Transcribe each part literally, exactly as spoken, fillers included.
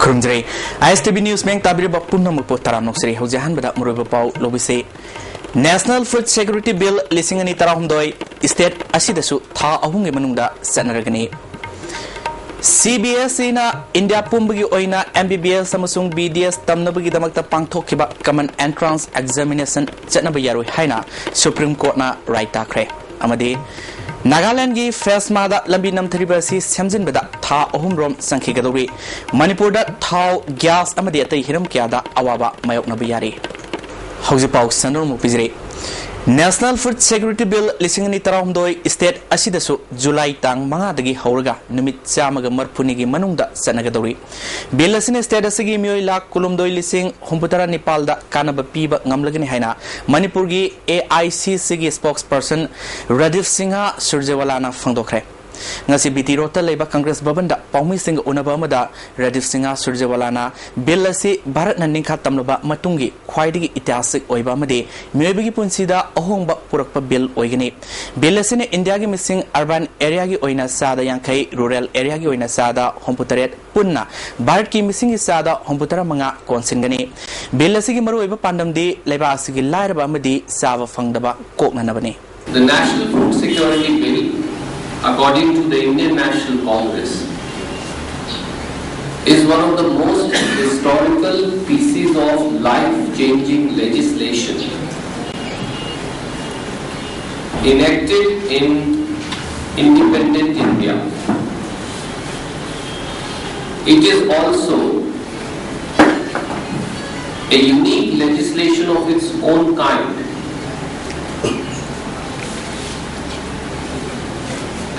ꯈꯨꯔꯨꯝꯖꯔꯤ꯫ ꯑꯥꯏ ꯑꯦꯁ T V news ꯃꯤꯌꯥꯝ ꯇꯥꯕꯤꯔꯤꯕ ꯄꯨꯝꯅꯃꯛꯄꯨ ꯇꯔꯥꯝꯅ ꯑꯣꯛꯆꯔꯤ꯫ ꯍꯧꯖꯤꯛ ꯑꯍꯥꯟꯕꯗ ꯃꯔꯨꯑꯣꯏꯕ ꯄꯥꯎ ꯂꯧꯕꯤꯁꯤ꯫ National Food Security Bill ꯂꯤꯁꯤꯡ ꯑꯅꯤ ꯇꯔꯥꯍꯨꯝꯗꯣꯏ, state ꯑꯁꯤꯗꯁꯨ ꯊꯥ ꯑꯍꯨꯝꯒꯤ ꯃꯅꯨꯡꯗ ꯆꯠꯅꯔꯒꯅꯤ꯫ ꯁꯤ ꯕꯤ ꯑꯦꯁ ꯏꯅ ꯏꯟꯗꯤꯌꯥ ꯄꯨꯝꯕꯒꯤ ꯑꯣꯏꯅ ꯑꯦꯝ ꯕꯤ ꯕꯤ ꯑꯦꯁ ꯑꯃꯁꯨꯡ ꯕꯤ ꯗꯤ ꯑꯦꯁ ꯇꯝꯅꯕꯒꯤꯗꯃꯛꯇ ꯄꯥꯡꯊꯣꯛꯈꯤꯕ Common Entrance Examination ꯆꯠꯅꯕ ꯌꯥꯔꯣꯏ ꯍꯥꯏꯅ ꯁꯨꯄ꯭ꯔꯤꯝ ꯀꯣꯔꯠꯅ ꯔꯥꯏ ꯇꯥꯈ꯭ꯔꯦ꯫ ꯑꯃꯗꯤ ꯅꯥꯒꯥꯂꯦꯟꯗꯒꯤ ꯐꯦꯁꯃꯥꯗ ꯂꯝꯕꯤ ꯅꯝꯊꯔꯤꯕ ꯑꯁꯤ ꯁꯦꯝꯖꯤꯟꯕꯗ ꯊꯥ ꯑꯍꯨꯝ ꯔꯣꯝ ꯆꯪꯈꯤꯒꯗꯧꯔꯤ꯫ ꯃꯅꯤꯄꯨꯔꯗ ꯊꯥꯎ, ꯒ꯭ꯌꯥꯁ ꯑꯃꯗꯤ ꯑꯇꯩ ꯍꯤꯔꯝ ꯀꯌꯥꯗ ꯑꯋꯥꯕ ꯃꯥꯌꯣꯛꯅꯕ ꯌꯥꯔꯤ꯫ ꯍꯧꯖꯤꯛ ꯄꯥꯎ ꯁꯟꯗꯣꯛꯅ ꯑꯃꯨꯛ ꯄꯤꯖꯔꯤ꯫ National Food Security Bill ꯂꯤꯁꯤꯡ ꯑꯅꯤ ꯇꯔꯥꯍꯨꯝꯗꯣꯏ, state ꯑꯁꯤꯗꯁꯨ ꯖꯨꯂꯥꯏ ꯇꯥꯡ ꯃꯉꯥꯗꯒꯤ ꯍꯧꯔꯒ ꯅꯨꯃꯤꯠ ꯆꯥꯝꯃꯒ ꯃꯔꯤꯐꯨꯅꯤꯒꯤ ꯃꯅꯨꯡꯗ ꯆꯠꯅꯒꯗꯧꯔꯤ꯫ Bill ꯑꯁꯤꯅ state ꯑꯁꯤꯒꯤ ꯃꯤꯑꯣꯏ ꯂꯥꯈ ꯀꯨꯟꯍꯨꯝꯗꯣꯏ ꯂꯤꯁꯤꯡ ꯍꯨꯝꯐꯨꯇꯔꯥ ꯅꯤꯄꯥꯜꯗ ꯀꯥꯟꯅꯕ ꯄꯤꯕ ꯉꯝꯂꯒꯅꯤ ꯍꯥꯏꯅ ꯃꯅꯤꯄꯨꯔꯒꯤ ꯑꯦ ꯑꯥꯏ ꯁꯤ ꯁꯤꯒꯤ spokesperson ꯔꯥꯗꯤꯞ ꯁꯤꯡꯍ ꯁꯨꯔꯖꯦꯋꯥꯂꯥꯅ ꯐꯣꯡꯗꯣꯛꯈ꯭ꯔꯦ꯫ ꯉꯁꯤ ꯕꯤ ꯇꯤ ꯔꯣꯗꯇ ꯂꯩꯕ ꯀꯪꯒ꯭ꯔꯦꯁ ꯚꯕꯟꯗ ꯄꯥꯎꯃꯤꯁꯤꯡꯒ ꯎꯅꯕ ꯑꯃꯗ ꯔꯥꯗꯤꯞ ꯁꯤꯡꯍ ꯁꯨꯔꯖꯦꯋꯥꯂꯥꯅ Bill ꯑꯁꯤ ꯚꯥꯔꯠꯅ ꯅꯤꯡꯈꯥ ꯇꯝꯂꯕ ꯃꯇꯨꯡꯒꯤ ꯈ꯭ꯋꯥꯏꯗꯒꯤ ꯏꯇꯤꯍꯥꯁꯤꯛ ꯑꯣꯏꯕ ꯑꯃꯗꯤ ꯃꯤꯑꯣꯏꯕꯒꯤ ꯄꯨꯟꯁꯤꯗ ꯑꯍꯣꯡꯕ ꯄꯨꯔꯛꯄ Bill ꯑꯣꯏꯒꯅꯤ꯫ Bill ꯑꯁꯤꯅ ꯏꯟꯗꯤꯌꯥꯒꯤ ꯃꯤꯁꯤꯡ urban areaꯒꯤ ꯑꯣꯏꯅ ꯆꯥꯗ ꯌꯥꯡꯈꯩ, rural areaꯒꯤ ꯑꯣꯏꯅ ꯆꯥꯗ ꯍꯨꯝꯐꯨꯇꯔꯦꯠ, ꯄꯨꯟꯅ ꯚꯥꯔꯠꯀꯤ ꯃꯤꯁꯤꯡꯒꯤ ꯆꯥꯗ ꯍꯨꯝꯐꯨꯇꯔꯥ ꯃꯉꯥ ꯀꯣꯟꯁꯤꯟꯒꯅꯤ꯫ Bill ꯑꯁꯤꯒꯤ ꯃꯔꯨꯑꯣꯏꯕ ꯄꯥꯟꯗꯝꯗꯤ ꯂꯩꯕꯥꯛ ꯑꯁꯤꯒꯤ ꯂꯥꯏꯔꯕ ꯑꯃꯗꯤ ꯆꯥꯕ ꯐꯪꯗꯕ ꯀꯣꯛꯅꯅꯕꯅꯤ꯫ The National Food Security Bill, according to the Indian National Congress, is one of the most historical pieces of life-changing legislation enacted in independent India. It is also a unique legislation of its own kind,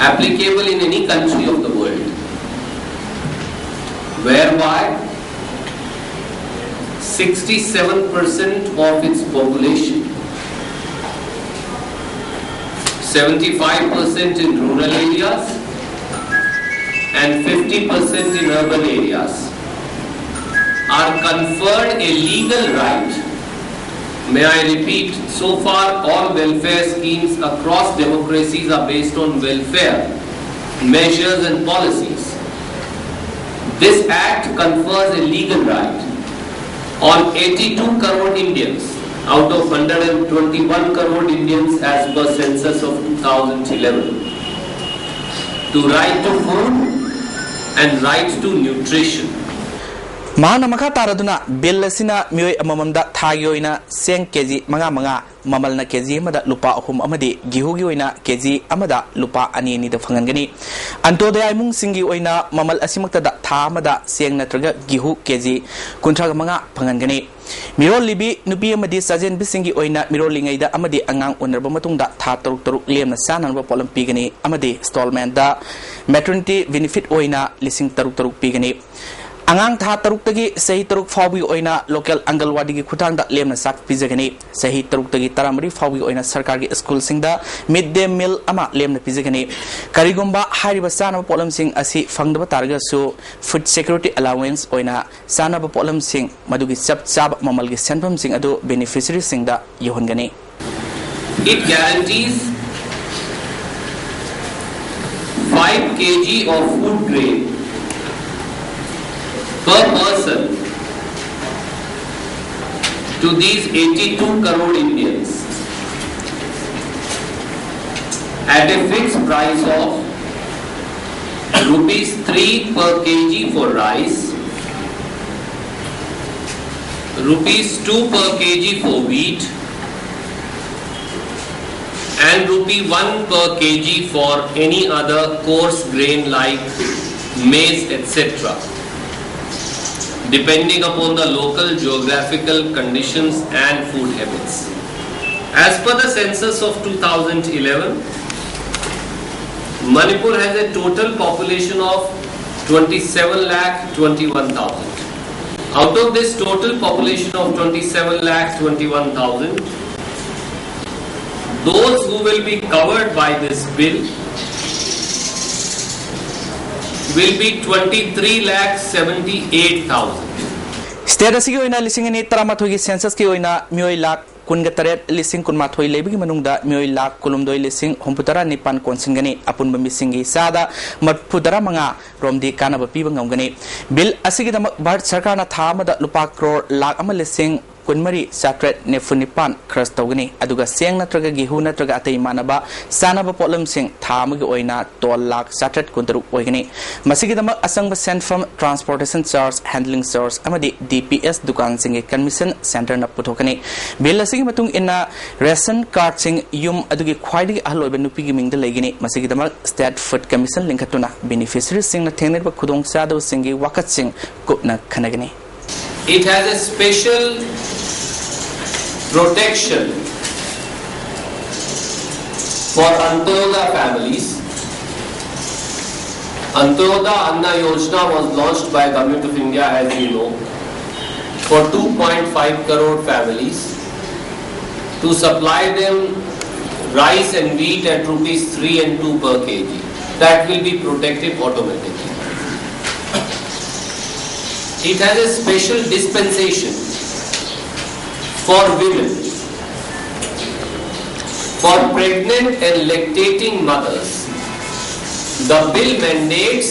applicable in any country of the world, whereby sixty-seven percent of its population, seventy-five percent in rural areas and fifty percent in urban areas, are conferred a legal right. May I repeat, so far all welfare schemes across democracies are based on welfare measures and policies. This act confers a legal right on eighty-two crore Indians out of one hundred twenty-one crore Indians as per census of two thousand eleven to right to food and right to nutrition. ꯃꯍꯥꯛꯅ ꯃꯈꯥ ꯇꯥꯔꯗꯨꯅ bill ꯑꯁꯤꯅ ꯃꯤꯑꯣꯏ ꯑꯃꯃꯝꯗ ꯊꯥꯒꯤ ꯑꯣꯏꯅ ꯆꯦꯡ ꯀꯦ G ꯃꯉꯥ ꯃꯉꯥ, ꯃꯃꯜꯅ ꯀꯦ ꯖꯤ ꯑꯃꯗ ꯂꯨꯄꯥ ꯑꯍꯨꯝ ꯑꯃꯗꯤ ꯒꯤꯍꯨꯒꯤ ꯑꯣꯏꯅ ꯀꯦ ꯖꯤ ꯑꯃꯗ ꯂꯨꯄꯥ ꯑꯅꯤ ꯑꯅꯤꯗ ꯐꯪꯍꯟꯒꯅꯤ꯫ ꯑꯟꯇꯣꯗꯌꯥ ꯏꯃꯨꯡꯁꯤꯡꯒꯤ ꯑꯣꯏꯅ ꯃꯃꯜ ꯑꯁꯤꯃꯛꯇꯗ ꯊꯥ ꯑꯃꯗ ꯆꯦꯡ ꯅꯠꯇ꯭ꯔꯒ ꯒꯤꯍꯨ ꯀꯦ ꯖꯤ ꯀꯨꯟꯊ꯭ꯔꯥꯒ ꯃꯉꯥ ꯐꯪꯍꯟꯒꯅꯤ꯫ ꯃꯤꯔꯣꯜꯂꯤꯕꯤ ꯅꯨꯄꯤ ꯑꯃꯗꯤ ꯆꯥꯖꯦꯟꯕꯤꯁꯤꯡꯒꯤ ꯑꯣꯏꯅ ꯃꯤꯔꯣꯜꯂꯤꯉꯩꯗ ꯑꯃꯗꯤ ꯑꯉꯥꯡ ꯎꯅꯔꯕ ꯃꯇꯨꯡꯗ ꯊꯥ ꯇꯔꯨꯛ ꯇꯔꯨꯛ ꯂꯦꯝꯅ ꯆꯥꯅꯅꯕ ꯄꯣꯠꯂꯝ ꯄꯤꯒꯅꯤ ꯑꯃꯗꯤ ꯏꯟꯁꯇꯣꯜꯃꯦꯟꯗ ꯃꯦꯇꯔꯅꯤꯇꯤ ꯕꯦꯅꯤꯐꯤꯠ ꯑꯣꯏꯅ ꯂꯤꯁꯤꯡ ꯇꯔꯨꯛ ꯇꯔꯨꯛ ꯄꯤꯒꯅꯤ꯫ ꯑꯉꯥꯡ ꯊꯥ ꯇꯔꯨꯛꯇꯒꯤ ꯆꯍꯤ ꯇꯔꯨꯛ ꯐꯥꯎꯕꯒꯤ ꯑꯣꯏꯅ ꯂꯣꯀꯦꯜ ꯑꯪꯒꯜꯋꯥꯗꯤꯒꯤ ꯈꯨꯠꯊꯥꯡꯗ ꯂꯦꯝꯅ ꯆꯥꯛ ꯄꯤꯖꯒꯅꯤ꯫ ꯆꯍꯤ ꯇꯔꯨꯛꯇꯒꯤ ꯇꯔꯥꯃꯔꯤ ꯐꯥꯎꯕꯒꯤ ꯑꯣꯏꯅ ꯁꯔꯀꯥꯔꯒꯤ ꯁ꯭ꯀꯨꯜꯁꯤꯡꯗ ꯃꯤꯗ ꯗꯦ ꯃꯤꯜ ꯑꯃ ꯂꯦꯝꯅ ꯄꯤꯖꯒꯅꯤ꯫ ꯀꯔꯤꯒꯨꯝꯕ ꯍꯥꯏꯔꯤꯕ ꯆꯥꯅꯕ ꯄꯣꯠꯂꯝꯁꯤꯡ ꯑꯁꯤ ꯐꯪꯗꯕ ꯇꯥꯔꯒꯁꯨ ꯐꯨꯗ ꯁꯦꯀ꯭ꯌꯨꯔꯤꯇꯤ ꯑꯦꯂꯥꯋꯦꯟꯁ ꯑꯣꯏꯅ ꯆꯥꯅꯕ ꯄꯣꯠꯂꯝꯁꯤꯡ ꯃꯗꯨꯒꯤ ꯆꯞ ꯆꯥꯕ ꯃꯃꯜꯒꯤ ꯁꯦꯟꯐꯝꯁꯤꯡ ꯑꯗꯨ ꯕꯦꯅꯤꯐꯤꯁꯔꯤꯁꯤꯡꯗ ꯌꯧꯍꯟꯒꯅꯤ꯫ It guarantees five K G of food grain per person to these eighty-two crore Indians at a fixed price of rupees three per K G for rice, rupees two per K G for wheat, and rupee one per K G for any other coarse grain like maize, et cetera, depending upon the local geographical conditions and food habits. As per the census of two thousand eleven, Manipur has a total population of twenty-seven lakh twenty-one thousand. Out of this total population of twenty-seven lakh twenty-one thousand, those who will be covered by this bill will be twenty-three lakh seventy-eight thousand. State ꯑꯁꯤꯒꯤ ꯑꯣꯏꯅ ꯂꯤꯁꯤꯡ ꯑꯅꯤ ꯇꯔꯥꯃꯥꯊꯣꯏꯒꯤ ꯁꯦꯟꯁꯁꯀꯤ ꯑꯣꯏꯅ ꯃꯤꯑꯣꯏ ꯂꯥꯈ ꯀꯨꯟꯒ ꯇꯔꯦꯠ ꯂꯤꯁꯤꯡ ꯀꯨꯟꯃꯥꯊꯣꯏ ꯂꯩꯕꯒꯤ ꯃꯅꯨꯡꯗ ꯃꯤꯑꯣꯏ ꯂꯥꯈ ꯀꯨꯟꯍꯨꯝꯗꯣꯏ ꯂꯤꯁꯤꯡ ꯍꯨꯝꯐꯨꯇꯔꯥ ꯅꯤꯄꯥꯟ ꯀꯣꯟꯁꯤꯟꯒꯅꯤ꯫ ꯑꯄꯨꯟꯕ ꯃꯤꯁꯤꯡꯒꯤ ꯆꯥꯗ ꯃꯔꯤꯐꯨꯇꯔꯥ ꯃꯉꯥ ꯔꯣꯝꯗꯤ ꯀꯥꯟꯅꯕ ꯄꯤꯕ ꯉꯝꯒꯅꯤ꯫ ꯕꯤꯜ ꯑꯁꯤꯒꯤꯗꯃꯛ ꯚꯥꯔꯠ ꯁꯔꯀꯥꯔꯅ ꯊꯥ ꯑꯃꯗ ꯂꯨꯄꯥ ꯀ꯭ꯔꯣꯔ ꯂꯥꯈ ꯑꯃ ꯂꯤꯁꯤꯡ ꯀꯨꯟꯃꯔꯤ ꯆꯥꯇ꯭ꯔꯦꯠ ꯅꯤꯐꯨ ꯅꯤꯄꯥꯟ ꯈꯔꯆ ꯇꯧꯒꯅꯤ꯫ ꯑꯗꯨꯒ ꯆꯦꯡ ꯅꯠꯇ꯭ꯔꯒ ꯒꯦꯍꯨ ꯅꯠꯇ꯭ꯔꯒ ꯑꯇꯩ ꯃꯥꯟꯅꯕ ꯆꯥꯅꯕ ꯄꯣꯠꯂꯝꯁꯤꯡ ꯊꯥ ꯑꯃꯒꯤ ꯑꯣꯏꯅ ꯇꯣꯜ ꯂꯥꯈ ꯆꯥꯇ꯭ꯔꯦꯠ ꯀꯨꯟꯇꯔꯨꯛ ꯑꯣꯏꯒꯅꯤ꯫ ꯃꯁꯤꯒꯤꯗꯃꯛ ꯑꯆꯪꯕ ꯁꯦꯟꯐꯝ, transportation charge, handling charge ꯑꯃꯗꯤ D P S ꯗꯨꯀꯥꯟꯁꯤꯡꯒꯤ commission centreꯅ ꯄꯨꯊꯣꯛꯀꯅꯤ꯫ ꯕꯤꯜ ꯑꯁꯤꯒꯤ ꯃꯇꯨꯡ ꯏꯟꯅ ꯔꯦꯁꯟ ꯀꯥꯔꯗꯁꯤꯡ ꯌꯨꯝ ꯑꯗꯨꯒꯤ ꯈ꯭ꯋꯥꯏꯗꯒꯤ ꯑꯍꯜ ꯑꯣꯏꯕ ꯅꯨꯄꯤꯒꯤ ꯃꯤꯡꯗ ꯂꯩꯒꯅꯤ꯫ ꯃꯁꯤꯒꯤꯗꯃꯛ State Food Commission ꯂꯤꯡꯈꯠꯇꯨꯅ beneficiariesꯁꯤꯡꯅ ꯊꯦꯡꯅꯔꯤꯕ ꯈꯨꯗꯣꯡꯆꯥꯗꯕꯁꯤꯡꯒꯤ ꯋꯥꯀꯠꯁꯤꯡ ꯀꯨꯞꯅ ꯈꯟꯅꯒꯅꯤ꯫ It has a special protection for Antyodaya families. Antyodaya Anna Yojana was launched by Government of India, as you know, for two point five crore families to supply them rice and wheat at rupees three and two per K G. That will be protected automatically. It has a special dispensation for women, for pregnant and lactating mothers. The bill mandates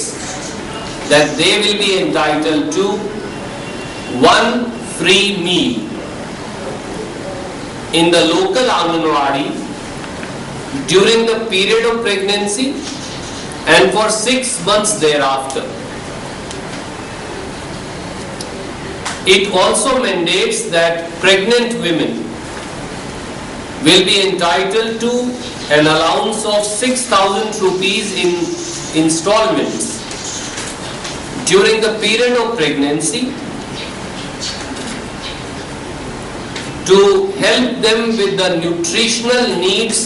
that they will be entitled to one free meal in the local Anganwadi during the period of pregnancy and for six months thereafter. It also mandates that pregnant women will be entitled to an allowance of six thousand rupees in installments during the period of pregnancy to help them with the nutritional needs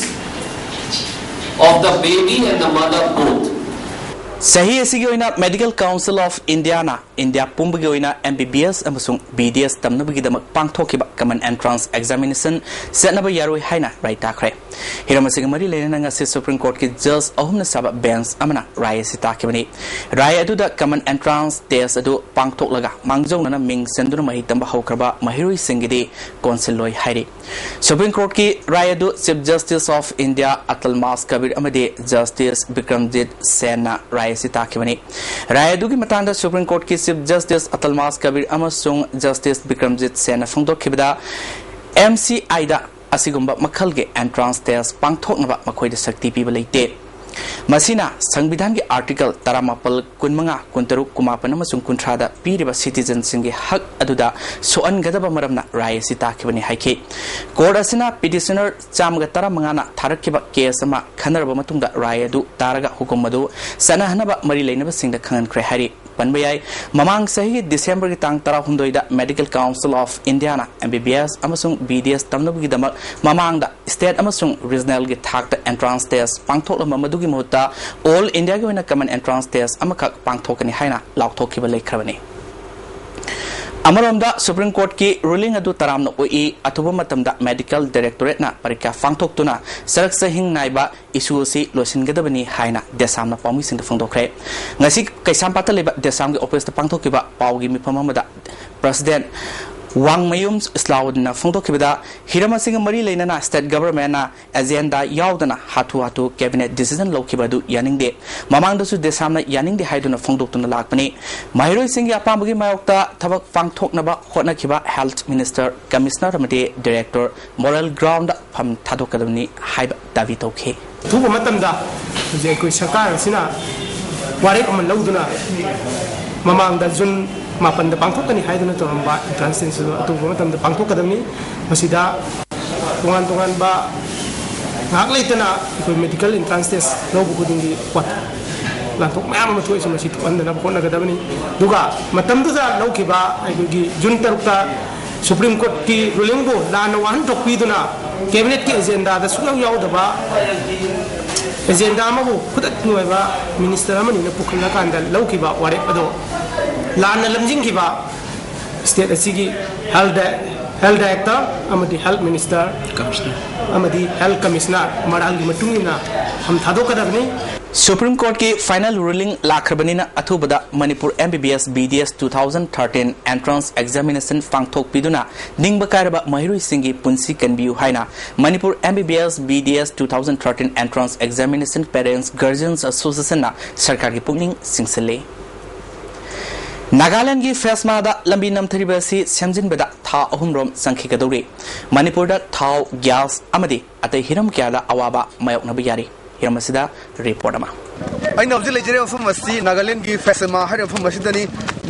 of the baby and the mother both. ꯆꯍꯤ ꯑꯁꯤꯒꯤ ꯑꯣꯏꯅ Medical Council of Indiaꯅ India ꯄꯨꯝꯕꯒꯤ ꯑꯣꯏꯅ M B B S ꯑꯃꯁꯨꯡ B D S ꯇꯝꯅꯕꯒꯤꯗꯃꯛ ꯄꯥꯡꯊꯣꯛꯈꯤꯕ Common Entrance Examination ꯆꯠꯅꯕ ꯌꯥꯔꯣꯏ ꯍꯥꯏꯅ ꯔꯥꯏ ꯇꯥꯈ꯭ꯔꯦ꯫ ꯍꯤꯔꯝ ꯑꯁꯤꯒ ꯃꯔꯤ ꯂꯩꯅꯅ ꯉꯁꯤ Supreme Courtꯀꯤ judge ꯑꯍꯨꯝꯅ ꯁꯥꯕ bench ꯑꯃꯅ ꯔꯥꯏ ꯑꯁꯤ ꯇꯥꯈꯤꯕꯅꯤ꯫ ꯔꯥꯏ ꯑꯗꯨꯗ Common Entrance Test ꯑꯗꯨ ꯄꯥꯡꯊꯣꯛꯂꯒ ꯃꯥꯡꯖꯧꯅꯅ ꯃꯤꯡ ꯆꯟꯗꯨꯅ ꯃꯍꯩ ꯇꯝꯕ ꯍꯧꯈ꯭ꯔꯕ ꯃꯍꯩꯔꯣꯏꯁꯤꯡꯒꯤꯗꯤ ꯀꯣꯟꯁꯤꯜꯂꯣꯏ ꯍꯥꯏꯔꯤ꯫ Supreme Courtꯀꯤ ꯔꯥꯏ ꯑꯗꯨ Chief Justice of India Atal ꯃꯥꯁ ꯀꯕꯤꯔ ꯑꯃꯗꯤ Justice ꯕꯤꯀ꯭ꯔꯝꯖꯤꯠ ꯁꯦꯟꯅ ꯔꯥꯏ ꯑꯁꯤ ꯇꯥꯈꯤꯕꯅꯤ꯫ ꯔꯥꯏ ꯑꯗꯨꯒꯤ ꯃꯇꯥꯡꯗ Supreme Courtꯀꯤ Chief Justice ꯑꯇꯜ ꯃꯥꯁ ꯀꯕꯤꯔ ꯑꯃꯁꯨꯡ Justice ꯕꯤꯀ꯭ꯔꯝꯖꯤꯠ ꯁꯦꯟꯅ ꯐꯣꯡꯗꯣꯛꯈꯤꯕꯗ, M C Iꯗ ꯑꯁꯤꯒꯨꯝꯕ ꯃꯈꯜꯒꯤ entrance test ꯄꯥꯡꯊꯣꯛꯅꯕ ꯃꯈꯣꯏꯗ ꯁꯛꯇꯤ ꯄꯤꯕ ꯂꯩꯇꯦ꯫ ꯃꯁꯤꯅ ꯁꯪꯕꯤꯙꯥꯟꯒꯤ article ꯇꯔꯥꯃꯥꯄꯜ, ꯀꯨꯟꯃꯉꯥ, ꯀꯨꯟꯇꯔꯨꯛ, ꯀꯨꯟꯃꯥꯄꯟ ꯑꯃꯁꯨꯡ ꯀꯨꯟꯊ꯭ꯔꯥꯗ ꯄꯤꯔꯤꯕ citizenꯁꯤꯡꯒꯤ ꯍꯛ ꯑꯗꯨꯗ ꯁꯣꯛꯍꯟꯒꯗꯕ ꯃꯔꯝꯅ ꯔꯥꯏ ꯑꯁꯤ ꯇꯥꯈꯤꯕꯅꯤ ꯍꯥꯏꯈꯤ꯫ Court ꯑꯁꯤꯅ petitioner ꯆꯥꯝꯃꯒ ꯇꯔꯥꯃꯉꯥꯅ ꯊꯥꯔꯛꯈꯤꯕ case ꯑꯃ ꯈꯟꯅꯔꯕ ꯃꯇꯨꯡꯗ ꯔꯥꯏ ꯑꯗꯨ ꯇꯥꯔꯒ ꯍꯨꯀꯨꯝ ꯑꯗꯨ ꯆꯠꯅꯍꯟꯅꯕ ꯃꯔꯤ ꯂꯩꯅꯕꯁꯤꯡꯗ ꯈꯪꯍꯟꯈ꯭ꯔꯦ ꯍꯥꯏꯔꯤ꯫ ꯄꯟꯕ ꯌꯥꯏ, ꯃꯃꯥꯡ ꯆꯍꯤꯒꯤ Decemberꯒꯤ ꯇꯥꯡ ꯇꯔꯥꯍꯨꯝꯗꯣꯏꯗ Medical Council of Indiaꯅ M B B S ꯑꯃꯁꯨꯡ B D S ꯇꯝꯅꯕꯒꯤꯗꯃꯛ ꯃꯃꯥꯡꯗ state ꯑꯃꯁꯨꯡ regionalꯒꯤ ꯊꯥꯛꯇ entrance test ꯄꯥꯡꯊꯣꯛꯂꯝꯕ ꯃꯗꯨꯒꯤ ꯃꯍꯨꯠꯇ All Indiaꯒꯤ ꯑꯣꯏꯅ Common Entrance Test ꯑꯃꯈꯛ ꯄꯥꯡꯊꯣꯛꯀꯅꯤ ꯍꯥꯏꯅ ꯂꯥꯎꯊꯣꯛꯈꯤꯕ ꯂꯩꯈ꯭ꯔꯕꯅꯤ꯫ ꯑꯃꯔꯣꯝꯗ Supreme Courtꯀꯤ ruling ꯑꯗꯨ ꯇꯔꯥꯝꯅ ꯑꯣꯛꯏ꯫ ꯑꯊꯨꯕ ꯃꯇꯝꯗ Medical Directorateꯅ ꯄꯔꯤꯈ꯭ꯌꯥ ꯄꯥꯡꯊꯣꯛꯇꯨꯅ ꯁꯔꯛ ꯁꯍꯤꯡ ꯅꯥꯏꯕ issue ꯑꯁꯤ ꯂꯣꯏꯁꯤꯟꯒꯗꯕꯅꯤ ꯍꯥꯏꯅ ꯗꯦꯁꯥꯝꯅ ꯄꯥꯎꯃꯤꯁꯤꯡꯗ ꯐꯣꯡꯗꯣꯛꯈ꯭ꯔꯦ꯫ ꯉꯁꯤ ꯀꯩꯁꯥꯝꯄꯥꯠꯇ ꯂꯩꯕ ꯗꯦꯁꯥꯝꯒꯤ officeꯇ ꯄꯥꯡꯊꯣꯛꯈꯤꯕ ꯄꯥꯎꯒꯤ ꯃꯤꯐꯝ ꯑꯃꯗ President ꯋꯥꯡꯃꯌꯨꯝ ꯏꯁꯂꯥꯎꯗꯤꯟꯅ ꯐꯣꯡꯗꯣꯛꯈꯤꯕꯗ, ꯍꯤꯔꯝ ꯑꯁꯤꯒ ꯃꯔꯤ ꯂꯩꯅꯅ state governmentꯅ agenda ꯌꯥꯎꯗꯅ ꯍꯥꯊꯨ ꯍꯥꯊꯨ cabinet decision ꯂꯧꯈꯤꯕ ꯑꯗꯨ ꯌꯥꯅꯤꯡꯗꯦ꯫ ꯃꯃꯥꯡꯗꯁꯨ ꯗꯦꯁꯥꯝꯅ ꯌꯥꯅꯤꯡꯗꯦ ꯍꯥꯏꯗꯨꯅ ꯐꯣꯡꯗꯣꯛꯇꯨꯅ ꯂꯥꯛꯄꯅꯤ꯫ ꯃꯍꯩꯔꯣꯏꯁꯤꯡꯒꯤ ꯑꯄꯥꯝꯕꯒꯤ ꯃꯥꯌꯣꯛꯇ ꯊꯕꯛ ꯄꯥꯡꯊꯣꯛꯅꯕ ꯍꯣꯠꯅꯈꯤꯕ Health Minister, Commissioner ꯑꯃꯗꯤ Director moral groundꯗ ꯐꯝ ꯊꯥꯗꯣꯛꯀꯗꯕꯅꯤ ꯍꯥꯏꯕ ꯗꯥꯕꯤ ꯇꯧꯈꯤ꯫ ꯑꯊꯨꯕ ꯃꯇꯝꯗ ꯍꯧꯖꯤꯛ ꯑꯩꯈꯣꯏ ꯁꯔꯀꯥꯔ ꯑꯁꯤꯅ ꯋꯥꯔꯦꯞ ꯑꯃ ꯂꯧꯗꯨꯅ ꯃꯃꯥꯡꯗ June ꯃꯥꯄꯟꯗ ꯄꯥꯡꯊꯣꯛꯀꯅꯤ ꯍꯥꯏꯗꯨꯅ ꯇꯧꯔꯝꯕ entrance test ꯑꯗꯨ ꯑꯊꯨꯕ ꯃꯇꯝꯗ ꯄꯥꯡꯊꯣꯛꯀꯗꯕꯅꯤ꯫ ꯃꯁꯤꯗ ꯇꯣꯉꯥꯟ ꯇꯣꯉꯥꯟꯕ ꯉꯥꯏꯍꯥꯛ ꯂꯩꯇꯅ ꯑꯩꯈꯣꯏ medical entrance test ꯂꯧꯕ ꯈꯨꯗꯤꯡꯒꯤ ꯋꯥꯊꯣꯛ ꯂꯥꯟꯊꯣꯛ ꯃꯌꯥꯝ ꯑꯃ ꯊꯣꯛꯏꯁꯦ ꯃꯁꯤ ꯊꯣꯛꯍꯟꯗꯅꯕ ꯍꯣꯠꯅꯒꯗꯕꯅꯤ꯫ ꯑꯗꯨꯒ ꯃꯇꯝꯗꯨꯗ ꯂꯧꯈꯤꯕ ꯑꯩꯈꯣꯏꯒꯤ June ꯇꯔꯨꯛꯇ Supreme Courtꯀꯤ rulingꯕꯨ ꯂꯥꯟꯅ ꯋꯥꯍꯟꯊꯣꯛ ꯄꯤꯗꯨꯅ ꯀꯦꯕꯤꯅꯦꯠꯀꯤ ꯑꯦꯖꯦꯟꯗꯥꯗ ꯁꯨꯛꯌꯥꯎ ꯌꯥꯎꯗꯕ, ꯑꯦꯖꯦꯟꯗꯥ ꯑꯃꯕꯨ ꯈꯨꯗꯛꯀꯤ ꯑꯣꯏꯕ ꯃꯤꯅꯤꯁꯇꯔ ꯑꯃꯅꯤꯅ ꯄꯨꯈꯠꯂꯀꯥꯟꯗ ꯂꯧꯈꯤꯕ ꯋꯥꯔꯦꯞ ꯑꯗꯣ ꯂꯥꯟꯅ ꯂꯝꯖꯤꯡꯈꯤꯕ ꯁ꯭ꯇꯦꯠ ꯑꯁꯤꯒꯤ ꯍꯦꯜꯊ ꯗꯥꯏ-, ꯍꯦꯜꯊ ꯗꯥꯏꯔꯦꯛꯇꯔ ꯑꯃꯗꯤ ꯍꯦꯜꯊ ꯃꯤꯅꯤꯁꯇꯔ ꯑꯃꯗꯤ ꯍꯦꯜꯊ ꯀꯃꯤꯁꯅꯔ ꯃꯔꯥꯜꯒꯤ ꯃꯇꯨꯡ ꯏꯟꯅ ꯐꯝ ꯊꯥꯗꯣꯛꯀꯗꯕꯅꯤ꯫ ꯁꯨꯄ꯭ꯔꯤꯝ ꯀꯣꯔꯠꯀꯤ ꯐꯥꯏꯅꯦꯜ ꯔꯨꯂꯤꯡ ꯂꯥꯛꯈ꯭ꯔꯕꯅꯤꯅ, ꯑꯊꯨꯕꯗ Manipur M B B S B D S two thousand thirteen entrance examination ꯄꯥꯡꯊꯣꯛꯄꯤꯗꯨꯅ ꯅꯤꯡꯕ ꯀꯥꯏꯔꯕ ꯃꯍꯩꯔꯣꯏꯁꯤꯡꯒꯤ ꯄꯨꯟꯁꯤ ꯀꯟꯕꯤꯌꯨ ꯍꯥꯏꯅ Manipur M B B S B D S two thousand thirteen entrance examination parents guardians associationꯅ ꯁꯔꯀꯥꯔꯒꯤ ꯄꯨꯛꯅꯤꯡ ꯆꯤꯡꯁꯤꯜꯂꯤ꯫ ꯅꯥꯒꯥꯂꯦꯟꯗꯒꯤ ꯐꯦꯁꯃꯥꯗ ꯂꯝꯕꯤ ꯅꯝꯊꯔꯤꯕ ꯑꯁꯤ ꯁꯦꯝꯖꯤꯟꯕꯗ ꯊꯥ ꯑꯍꯨꯝꯔꯣꯝ ꯆꯪꯈꯤꯒꯗꯧꯔꯤ꯫ ꯃꯅꯤꯄꯨꯔꯗ ꯊꯥꯎ, ꯒ꯭ꯌꯥꯁ ꯑꯃꯗꯤ ꯑꯇꯩ ꯍꯤꯔꯝ ꯀꯌꯥꯗ ꯑꯋꯥꯕ ꯃꯥꯌꯣꯛꯅꯕ ꯌꯥꯔꯤ꯫ ꯍꯤꯔꯝ ꯑꯁꯤꯗ ꯔꯤꯄꯣꯔꯠ ꯑꯃ꯫ ꯑꯩꯅ ꯍꯧꯖꯤꯛ ꯂꯩꯖꯔꯤꯕ ꯃꯐꯝ ꯑꯁꯤ ꯅꯥꯒꯥꯂꯦꯟꯗꯒꯤ ꯐꯦꯁꯃꯥ ꯍꯥꯏꯔꯤꯕ ꯃꯐꯝ ꯑꯁꯤꯗꯅꯤ꯫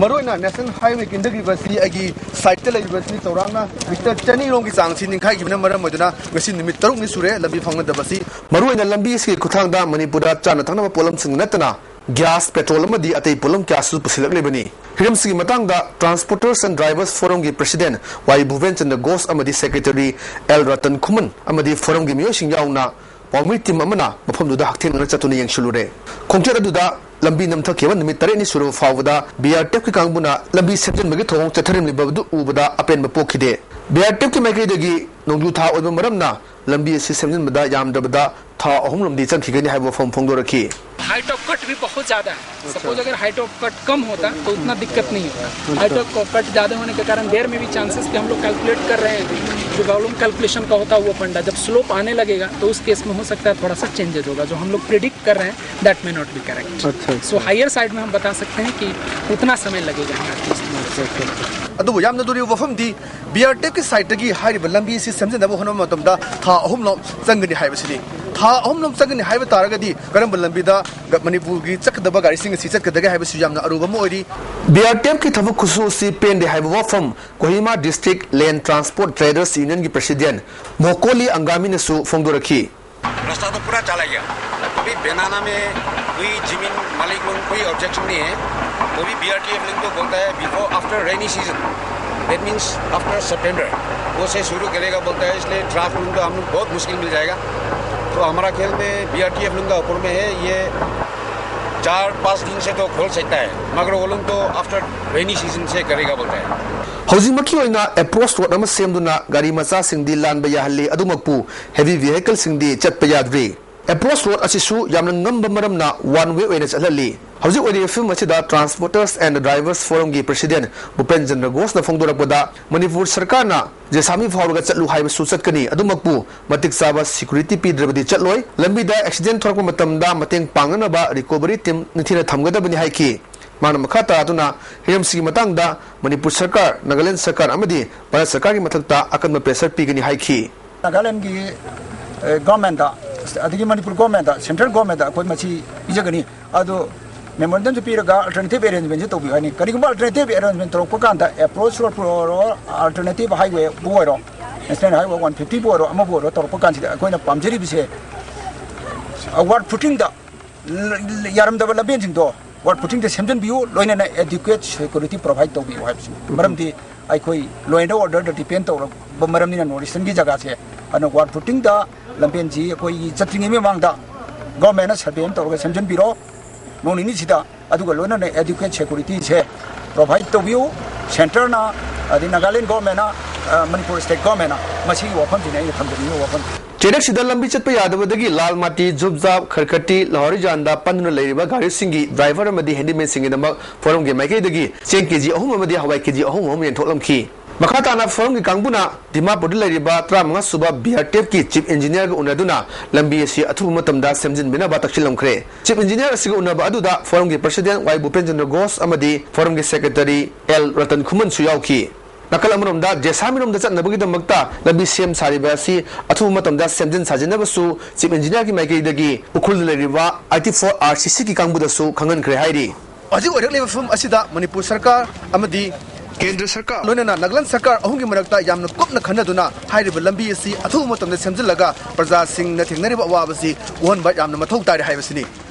ꯃꯔꯨꯑꯣꯏꯅ ꯅꯦꯁꯅꯦꯜ ꯍꯥꯏꯋꯦ ꯀꯤꯟꯊꯈꯤꯕ ꯑꯁꯤ ꯑꯩꯒꯤ ꯁꯥꯏꯠꯇ ꯂꯩꯔꯤꯕ ꯑꯁꯤ ꯆꯥꯎꯔꯥꯛꯅ ꯃꯤꯇꯔ ꯆꯅꯤꯔꯣꯝꯒꯤ ꯆꯥꯡꯁꯤ ꯅꯤꯡꯈꯥꯏꯈꯤꯕꯅ ꯃꯔꯝ ꯑꯣꯏꯗꯨꯅ ꯉꯁꯤ ꯅꯨꯃꯤꯠ ꯇꯔꯨꯛꯅꯤ ꯁꯨꯔꯦ ꯂꯝꯕꯤ ꯐꯪꯅꯗꯕꯁꯤ꯫ ꯃꯔꯨꯑꯣꯏꯅ ꯂꯝꯕꯤ ꯑꯁꯤꯒꯤ ꯈꯨꯠꯊꯥꯡꯗ ꯃꯅꯤꯄꯨꯔꯗ ꯆꯥꯅ ꯊꯛꯅꯕ ꯄꯣꯠꯂꯝꯁꯤꯡ ꯅꯠꯇꯅ ꯒ꯭ꯌꯥꯁ, ꯄꯦꯇ꯭ꯔꯣꯜ ꯑꯃꯗꯤ ꯑꯇꯩ ꯄꯣꯠꯂꯝ ꯀꯌꯥꯁꯨ ꯄꯨꯁꯤꯜꯂꯛꯂꯤꯕꯅꯤ꯫ ꯍꯤꯔꯝꯁꯤꯒꯤ ꯃꯇꯥꯡꯗ Transporters and Drivers Forumꯒꯤ President Y ꯚꯨꯕꯦꯟ Chandra Ghosh ꯑꯃꯗꯤ Secretary L ꯔꯇꯟ ꯈꯨꯃꯟ ꯑꯃꯗꯤ ꯐꯣꯔꯝꯒꯤ ꯃꯤꯑꯣꯏꯁꯤꯡ ꯌꯥꯎꯅ ꯄꯥꯎꯃꯤ ꯇꯤꯝ ꯑꯃꯅ ꯃꯐꯝꯗꯨꯗ ꯍꯛꯊꯦꯡꯅꯅ ꯆꯠꯇꯨꯅ ꯌꯦꯡꯁꯤꯜꯂꯨꯔꯦ꯫ ꯈꯣꯡꯆꯠ ꯑꯗꯨꯗ ꯂꯝꯕꯤ ꯅꯝꯊꯈꯤꯕ ꯅꯨꯃꯤꯠ ꯇꯔꯦꯠꯅꯤ ꯁꯨꯔꯕ ꯐꯥꯎꯕꯗ B R T Fꯀꯤ ꯀꯥꯡꯕꯨꯅ ꯂꯝꯕꯤ ꯁꯦꯝꯖꯤꯟꯕꯒꯤ ꯊꯧꯑꯣꯡ ꯆꯠꯊꯔꯝꯂꯤꯕ ꯑꯗꯨ ꯎꯕꯗ ꯑꯄꯦꯟꯕ ꯄꯣꯛꯈꯤꯗꯦ꯫ B R T Fꯀꯤ ꯃꯥꯏꯀꯩꯗꯒꯤ ꯅꯣꯡꯖꯨ ꯊꯥ ꯑꯣꯏꯕ ꯃꯔꯝꯅ ꯂꯝꯕꯤ ꯑꯁꯤ ꯁꯦꯝꯖꯤꯟꯕꯗ ꯌꯥꯝꯗ꯭ꯔꯕꯗ ꯊꯥ ꯑꯍꯨꯝꯂꯣꯝꯗꯤ ꯆꯪꯈꯤꯒꯅꯤ ꯍꯥꯏꯕ ꯋꯥꯐꯝ ꯐꯣꯡꯗꯣꯔꯛꯈꯤ꯫ हाइट ऑफ कट भी बहुत ज्यादा है। सपोज अगर हाइट ऑफ कट कम होता तो उतना दिक्कत नहीं होता। हाइट ऑफ कट ज्यादा होने के कारण देयर में भी चांसेस कि हम लोग कैलकुलेट कर रहे हैं, जो वॉल्यूम कैलकुलेशन का होता है वो फंडा, जब स्लोप आने लगेगा तो उस केस में हो सकता है थोड़ा सा चेंजेस होगा, जो हम लोग प्रिडिक्ट कर रहे हैं that may not be correct। अच्छा, अच्छा। So हायर साइड में हम बता सकते हैं कि उतना समय लगेगा हमारे। ꯑꯗꯨꯕꯨ ꯌꯥꯝꯅ ꯂꯨꯔꯤꯕ ꯋꯥꯐꯝꯗꯤ B R T Fꯀꯤ ꯁꯥꯏꯠꯇꯒꯤ ꯍꯥꯏꯔꯤꯕ ꯂꯝꯕꯤ ꯑꯁꯤ ꯁꯦꯝꯖꯤꯟꯅꯕ ꯍꯣꯠꯅꯕ ꯃꯇꯝꯗ ꯊꯥ ꯑꯍꯨꯝꯂꯣꯝ ꯆꯪꯒꯅꯤ ꯍꯥꯏꯕꯁꯤꯅꯤ꯫ ꯊꯥ ꯑꯍꯨꯝꯂꯣꯝ ꯆꯪꯒꯅꯤ ꯍꯥꯏꯕ ꯇꯥꯔꯒꯗꯤ ꯀꯔꯝꯕ ꯂꯝꯕꯤꯗ ꯒ-, ꯃꯅꯤꯄꯨꯔꯒꯤ ꯆꯠꯀꯗꯕ ꯒꯥꯔꯤꯁꯤꯡ ꯑꯁꯤ ꯆꯠꯀꯗꯒꯦ ꯍꯥꯏꯕꯁꯤ ꯌꯥꯝꯅ ꯑꯔꯨꯕ ꯑꯃ ꯑꯣꯏꯔꯤ꯫ B R T Fꯀꯤ ꯊꯕꯛ ꯈꯨꯁꯨ ꯑꯁꯤ ꯄꯦꯟꯗꯦ ꯍꯥꯏꯕ ꯋꯥꯐꯝ Kohima District Land Transport Traders Unionꯒꯤ President ꯃꯣꯀꯣꯂꯤ ꯑꯪꯒꯥꯃꯤꯅꯁꯨ ꯐꯣꯡꯗꯣꯔꯛꯈꯤ꯫ रास्ता तो पूरा चला गया। अभी बनाना में कोई जमीन मालिक लोगों को कोई ऑब्जेक्शन नहीं है। वो भी B R T F लोग तो बोलता है before after rainy season That means after September वो से शुरू करेगा बोलता है, इसलिए ड्राफ्ट लोन तो हम लोग बहुत मुश्किल मिल जाएगा। तो हमारा ख्याल में बीआरटीएफ लोन का ऊपर में है, ये चार पाँच दिन से तो खोल सकता है, मगर वो लोग तो आफ्टर रेनी सीजन से करेगा बोलता है। ꯍꯧꯖꯤꯛꯃꯛꯀꯤ ꯑꯣꯏꯅ ꯑꯦꯄ꯭ꯔꯣꯁ ꯔꯣꯗ ꯑꯃ ꯁꯦꯝꯗꯨꯅ ꯒꯥꯔꯤ ꯃꯆꯥꯁꯤꯡꯗꯤ ꯂꯥꯟꯕ ꯌꯥꯍꯜꯂꯤ, ꯑꯗꯨꯃꯛꯄꯨ ꯍꯦꯚꯤ ꯚꯤꯍꯤꯀꯜꯁꯤꯡꯗꯤ ꯆꯠꯄ ꯌꯥꯗ꯭ꯔꯤ꯫ ꯑꯦꯄ꯭ꯔꯣꯁ ꯔꯣꯗ ꯑꯁꯤꯁꯨ ꯌꯥꯝꯅ ꯉꯝꯕ ꯃꯔꯝꯅ ꯋꯥꯟ ꯋꯦ ꯑꯣꯏꯅ ꯆꯠꯍꯜꯂꯤ꯫ ꯍꯧꯖꯤꯛ ꯑꯣꯏꯔꯤꯕ ꯐꯤꯕꯝ ꯑꯁꯤꯗ Transporters and Drivers Forumꯒꯤ ꯄ꯭ꯔꯦꯁꯤꯗꯦꯟ ꯚꯨꯄꯦꯟ ꯆꯟꯗ꯭ꯔ ꯘꯣꯁꯅ ꯐꯣꯡꯗꯣꯔꯛꯄꯗ, ꯃꯅꯤꯄꯨꯔ ꯁꯔꯀꯥꯔꯅ ꯖꯦꯁꯥꯃꯤ ꯐꯥꯎꯔꯒ ꯆꯠꯂꯨ ꯍꯥꯏꯕꯁꯨ ꯆꯠꯀꯅꯤ, ꯑꯗꯨꯃꯛꯄꯨ ꯃꯇꯤꯛ ꯆꯥꯕ ꯁꯦꯀ꯭ꯌꯨꯔꯤꯇꯤ ꯄꯤꯗ꯭ꯔꯕꯗꯤ ꯆꯠꯂꯣꯏ꯫ ꯂꯝꯕꯤꯗ ꯑꯦꯛꯁꯤꯗꯦꯟ ꯊꯣꯔꯛꯄ ꯃꯇꯝꯗ ꯃꯇꯦꯡ ꯄꯥꯡꯅꯅꯕ ꯔꯤꯀꯣꯚꯔꯤ ꯇꯤꯝ ꯅꯤꯡꯊꯤꯅ ꯊꯝꯒꯗꯕꯅꯤ ꯍꯥꯏꯈꯤ꯫ ꯃꯥꯅ ꯃꯈꯥ ꯇꯥꯗꯨꯅ ꯍꯤꯔꯝꯁꯤꯒꯤ ꯃꯇꯥꯡꯗ ꯃꯅꯤꯄꯨꯔ ꯁꯔꯀꯥꯔ, ꯅꯥꯒꯥꯂꯦꯟꯗ ꯁꯔꯀꯥꯔ ꯑꯃꯗꯤ ꯚꯥꯔꯠ ꯁꯔꯀꯥꯔꯒꯤ ꯃꯊꯛꯇ ꯑꯀꯟꯕ ꯄ꯭ꯔꯦꯁꯔ ꯄꯤꯒꯅꯤ ꯍꯥꯏꯈꯤ꯫ ꯅꯥꯒꯥꯂꯦꯟꯒꯤ ꯒꯣꯔꯃꯦꯟꯗ ꯑꯗꯒꯤ ꯃꯅꯤꯄꯨꯔ ꯒꯣꯔꯃꯦꯟꯗ, ꯁꯦꯟꯇ꯭ꯔꯦꯜ ꯒꯣꯔꯃꯦꯟꯗ ꯑꯩꯈꯣꯏ ꯃꯁꯤ ꯄꯤꯖꯒꯅꯤ꯫ ꯑꯗꯨ ꯃꯦꯃꯣꯔꯦꯟꯗꯝꯁꯨ ꯄꯤꯔꯒ ꯑꯜꯇꯔꯅꯦꯇꯤꯚ ꯑꯦꯔꯦꯟꯖꯃꯦꯟꯁꯨ ꯇꯧꯕꯤꯌꯨ ꯍꯥꯏꯅꯤ꯫ ꯀꯔꯤꯒꯨꯝꯕ ꯑꯜꯇꯔꯅꯦꯇꯤꯚ ꯑꯦꯔꯦꯟꯖꯃꯦꯟ ꯇꯧꯔꯛꯄ ꯀꯥꯟꯗ ꯑꯦꯄ꯭ꯔꯣꯁ ꯔꯣꯗꯄꯨ ꯑꯣꯏꯔꯣ, ꯑꯜꯇꯔꯅꯦꯇꯤꯚ ꯍꯥꯏꯋꯦꯕꯨ ꯑꯣꯏꯔꯣ, ꯅꯦꯁꯅꯦꯜ ꯍꯥꯏꯋꯦ ꯋꯥꯟ ꯐꯤꯐꯇꯤꯕꯨ ꯑꯣꯏꯔꯣ, ꯑꯃꯕꯨ ꯑꯣꯏꯔꯣ, ꯇꯧꯔꯛꯄ ꯀꯥꯟꯁꯤꯗ ꯑꯩꯈꯣꯏꯅ ꯄꯥꯝꯖꯔꯤꯕꯁꯦ ꯋꯥꯔꯗ ꯐꯨꯇꯤꯡꯗ ꯌꯥꯔꯝꯗꯕ ꯂꯝꯕꯦꯟꯁꯤꯡꯗꯣ ꯋꯥꯔꯗ ꯐꯨꯇꯤꯡꯗ ꯁꯦꯝꯖꯤꯟꯕꯤꯌꯨ, ꯂꯣꯏꯅꯅ ꯑꯦꯗꯤꯀ꯭ꯋꯦꯠ ꯁꯦꯀ꯭ꯌꯨꯔꯤꯇꯤ ꯄ꯭ꯔꯣꯚꯥꯏꯗ ꯇꯧꯕꯤꯌꯨ ꯍꯥꯏꯕꯁꯤꯅꯤ꯫ ꯃꯔꯝꯗꯤ ꯑꯩꯈꯣꯏ ꯂꯣ ꯑꯦꯟ ꯑꯣꯔꯗꯔꯗ ꯗꯤꯄꯦꯟ ꯇꯧꯔꯕ ꯃꯔꯝꯅꯤꯅ ꯅꯣꯔꯠ ꯏꯁꯇꯔꯟꯒꯤ ꯖꯒꯥꯁꯦ, ꯑꯗꯨꯅ ꯋꯥꯔꯗ ꯐꯨꯇꯤꯡꯗ ꯂꯝꯕꯦꯟꯁꯤ ꯑꯩꯈꯣꯏꯒꯤ ꯆꯠꯇ꯭ꯔꯤꯉꯩ ꯃꯃꯥꯡꯗ ꯒꯣꯔꯃꯦꯟꯅ ꯁꯔꯚꯦ ꯑꯃ ꯇꯧꯔꯒ ꯁꯦꯝꯖꯤꯟꯕꯤꯔꯣ ꯅꯣꯡ ꯅꯤꯅꯤꯁꯤꯗ, ꯑꯗꯨꯒ ꯂꯣꯏꯅꯅ ꯑꯦꯗꯤꯀ꯭ꯋꯦꯠ ꯁꯦꯀ꯭ꯌꯨꯔꯤꯇꯤꯁꯦ ꯄ꯭ꯔꯣꯚꯥꯏꯗ ꯇꯧꯕꯤꯌꯨ꯫ ꯁꯦꯟꯇꯔꯅ ꯑꯗꯩ ꯅꯥꯒꯥꯂꯦꯟ ꯒꯣꯔꯃꯦꯟꯅ, ꯃꯅꯤꯄꯨꯔ ꯁ꯭ꯇꯦꯠ ꯒꯣꯔꯃꯦꯟꯅ, ꯃꯁꯤꯒꯤ ꯋꯥꯐꯝꯁꯤꯅꯤ ꯑꯩꯅ ꯊꯝꯖꯅꯤꯡꯉꯤꯕ ꯋꯥꯐꯝ꯫ ꯆꯩꯔꯛꯁꯤꯗ ꯂꯝꯕꯤ ꯆꯠꯄ ꯌꯥꯗꯕꯗꯒꯤ ꯂꯥꯜꯃꯥꯇꯤ, ꯖꯨꯕꯖꯥꯕ, ꯈꯔꯈꯇꯤ, ꯂꯍꯧꯔꯤꯖꯥꯟꯗ ꯄꯟꯗꯨꯅ ꯂꯩꯔꯤꯕ ꯒꯥꯔꯤꯁꯤꯡꯒꯤ ꯗ꯭ꯔꯥꯏꯚꯔ ꯑꯃꯗꯤ ꯍꯦꯟꯗꯤꯃꯦꯟꯁꯤꯡꯒꯤꯗꯃꯛ ꯐꯣꯔꯝꯒꯤ ꯃꯥꯏꯀꯩꯗꯒꯤ ꯆꯦꯡ ꯀꯦꯖꯤ ꯑꯍꯨꯝ ꯑꯃꯗꯤ ꯍꯋꯥꯏ ꯀꯦꯖꯤ ꯑꯍꯨꯝ ꯑꯍꯨꯝ ꯌꯦꯟꯊꯣꯛꯂꯝꯈꯤ꯫ ꯃꯈꯥ ꯇꯥꯅ ꯐꯣꯔꯝꯒꯤ ꯀꯥꯡꯕꯨꯅ ꯗꯤꯃꯥꯄꯨꯔꯗ ꯂꯩꯔꯤꯕ ꯇꯔꯥꯃꯉꯥ ꯁꯨꯕ ꯕꯤꯑꯥꯔꯇꯤꯑꯦꯐꯀꯤ ꯆꯤꯐ ꯏꯟꯖꯤꯅꯤꯌꯔꯒ ꯎꯅꯗꯨꯅ ꯂꯝꯕꯤ ꯑꯁꯤ ꯑꯊꯨꯕ ꯃꯇꯝꯗ ꯁꯦꯝꯖꯤꯟꯕꯤꯅꯕ ꯇꯛꯁꯤꯜꯂꯝꯈ꯭ꯔꯦ꯫ ꯆꯤꯐ ꯏꯟꯖꯤꯅꯤꯌꯔ ꯑꯁꯤꯒ ꯎꯅꯕ ꯑꯗꯨꯗ ꯐꯣꯔꯝꯒꯤ ꯄ꯭ꯔꯦꯁꯤꯗꯦꯟꯠ ꯋꯥꯏ ꯚꯨꯄꯦꯟ ꯆꯟꯗ꯭ꯔ ꯘꯣꯁ ꯑꯃꯗꯤ ꯐꯣꯔꯝꯒꯤ ꯁꯦꯀ꯭ꯔꯦꯇꯔꯤ ꯑꯦꯜ ꯔꯇꯟ ꯈꯨꯃꯟꯁꯨ ꯌꯥꯎꯈꯤ꯫ ꯅꯥꯀꯜ ꯑꯃꯔꯣꯝꯗ ꯖꯦꯁꯥꯃꯤꯔꯣꯝꯗ ꯆꯠꯅꯕꯒꯤꯗꯃꯛꯇ ꯂꯝꯕꯤ ꯁꯦꯝ ꯁꯥꯔꯤꯕ ꯑꯁꯤ ꯑꯊꯨꯕ ꯃꯇꯝꯗ ꯁꯦꯝꯖꯤꯟ ꯁꯥꯖꯤꯟꯅꯕꯁꯨ ꯆꯤꯐ ꯏꯟꯖꯤꯅꯤꯌꯔꯒꯤ ꯃꯥꯏꯀꯩꯗꯒꯤ ꯎꯈ꯭ꯔꯨꯜꯗ ꯂꯩꯔꯤꯕ ꯑꯥꯏꯇꯤ ꯐꯣꯔ ꯑꯥꯔꯁꯤꯁꯤꯒꯤ ꯀꯥꯡꯕꯨꯗꯁꯨ ꯈꯪꯍꯟꯈ꯭ꯔꯦ ꯍꯥꯏꯔꯤ꯫ ꯍꯧꯖꯤꯛ ꯑꯣꯏꯔꯛꯂꯤꯕ ꯐꯤꯕꯝ ꯑꯁꯤꯗ ꯃꯅꯤꯄꯨꯔ ꯁꯔꯀꯥꯔ ꯑꯃꯗꯤ ꯀꯦꯟꯗ꯭ꯔ ꯁꯔꯀꯥꯔ, ꯂꯣꯏꯅꯅ ꯅꯥꯒꯥꯂꯦꯟ ꯁꯔꯀꯥꯔ ꯑꯍꯨꯝꯒꯤ ꯃꯔꯛꯇ ꯌꯥꯝꯅ ꯀꯨꯞꯅ ꯈꯟꯅꯗꯨꯅ ꯍꯥꯏꯔꯤꯕ ꯂꯝꯕꯤ ꯑꯁꯤ ꯑꯊꯨꯕ ꯃꯇꯝꯗ ꯁꯦꯝꯖꯤꯜꯂꯒ ꯄ꯭ꯔꯖꯥꯁꯤꯡꯅ ꯊꯦꯡꯅꯔꯤꯕ ꯑꯋꯥꯕꯁꯤ ꯀꯣꯛꯍꯟꯕ ꯌꯥꯝꯅ ꯃꯊꯧ ꯇꯥꯔꯦ ꯍꯥꯏꯕꯁꯤꯅꯤ꯫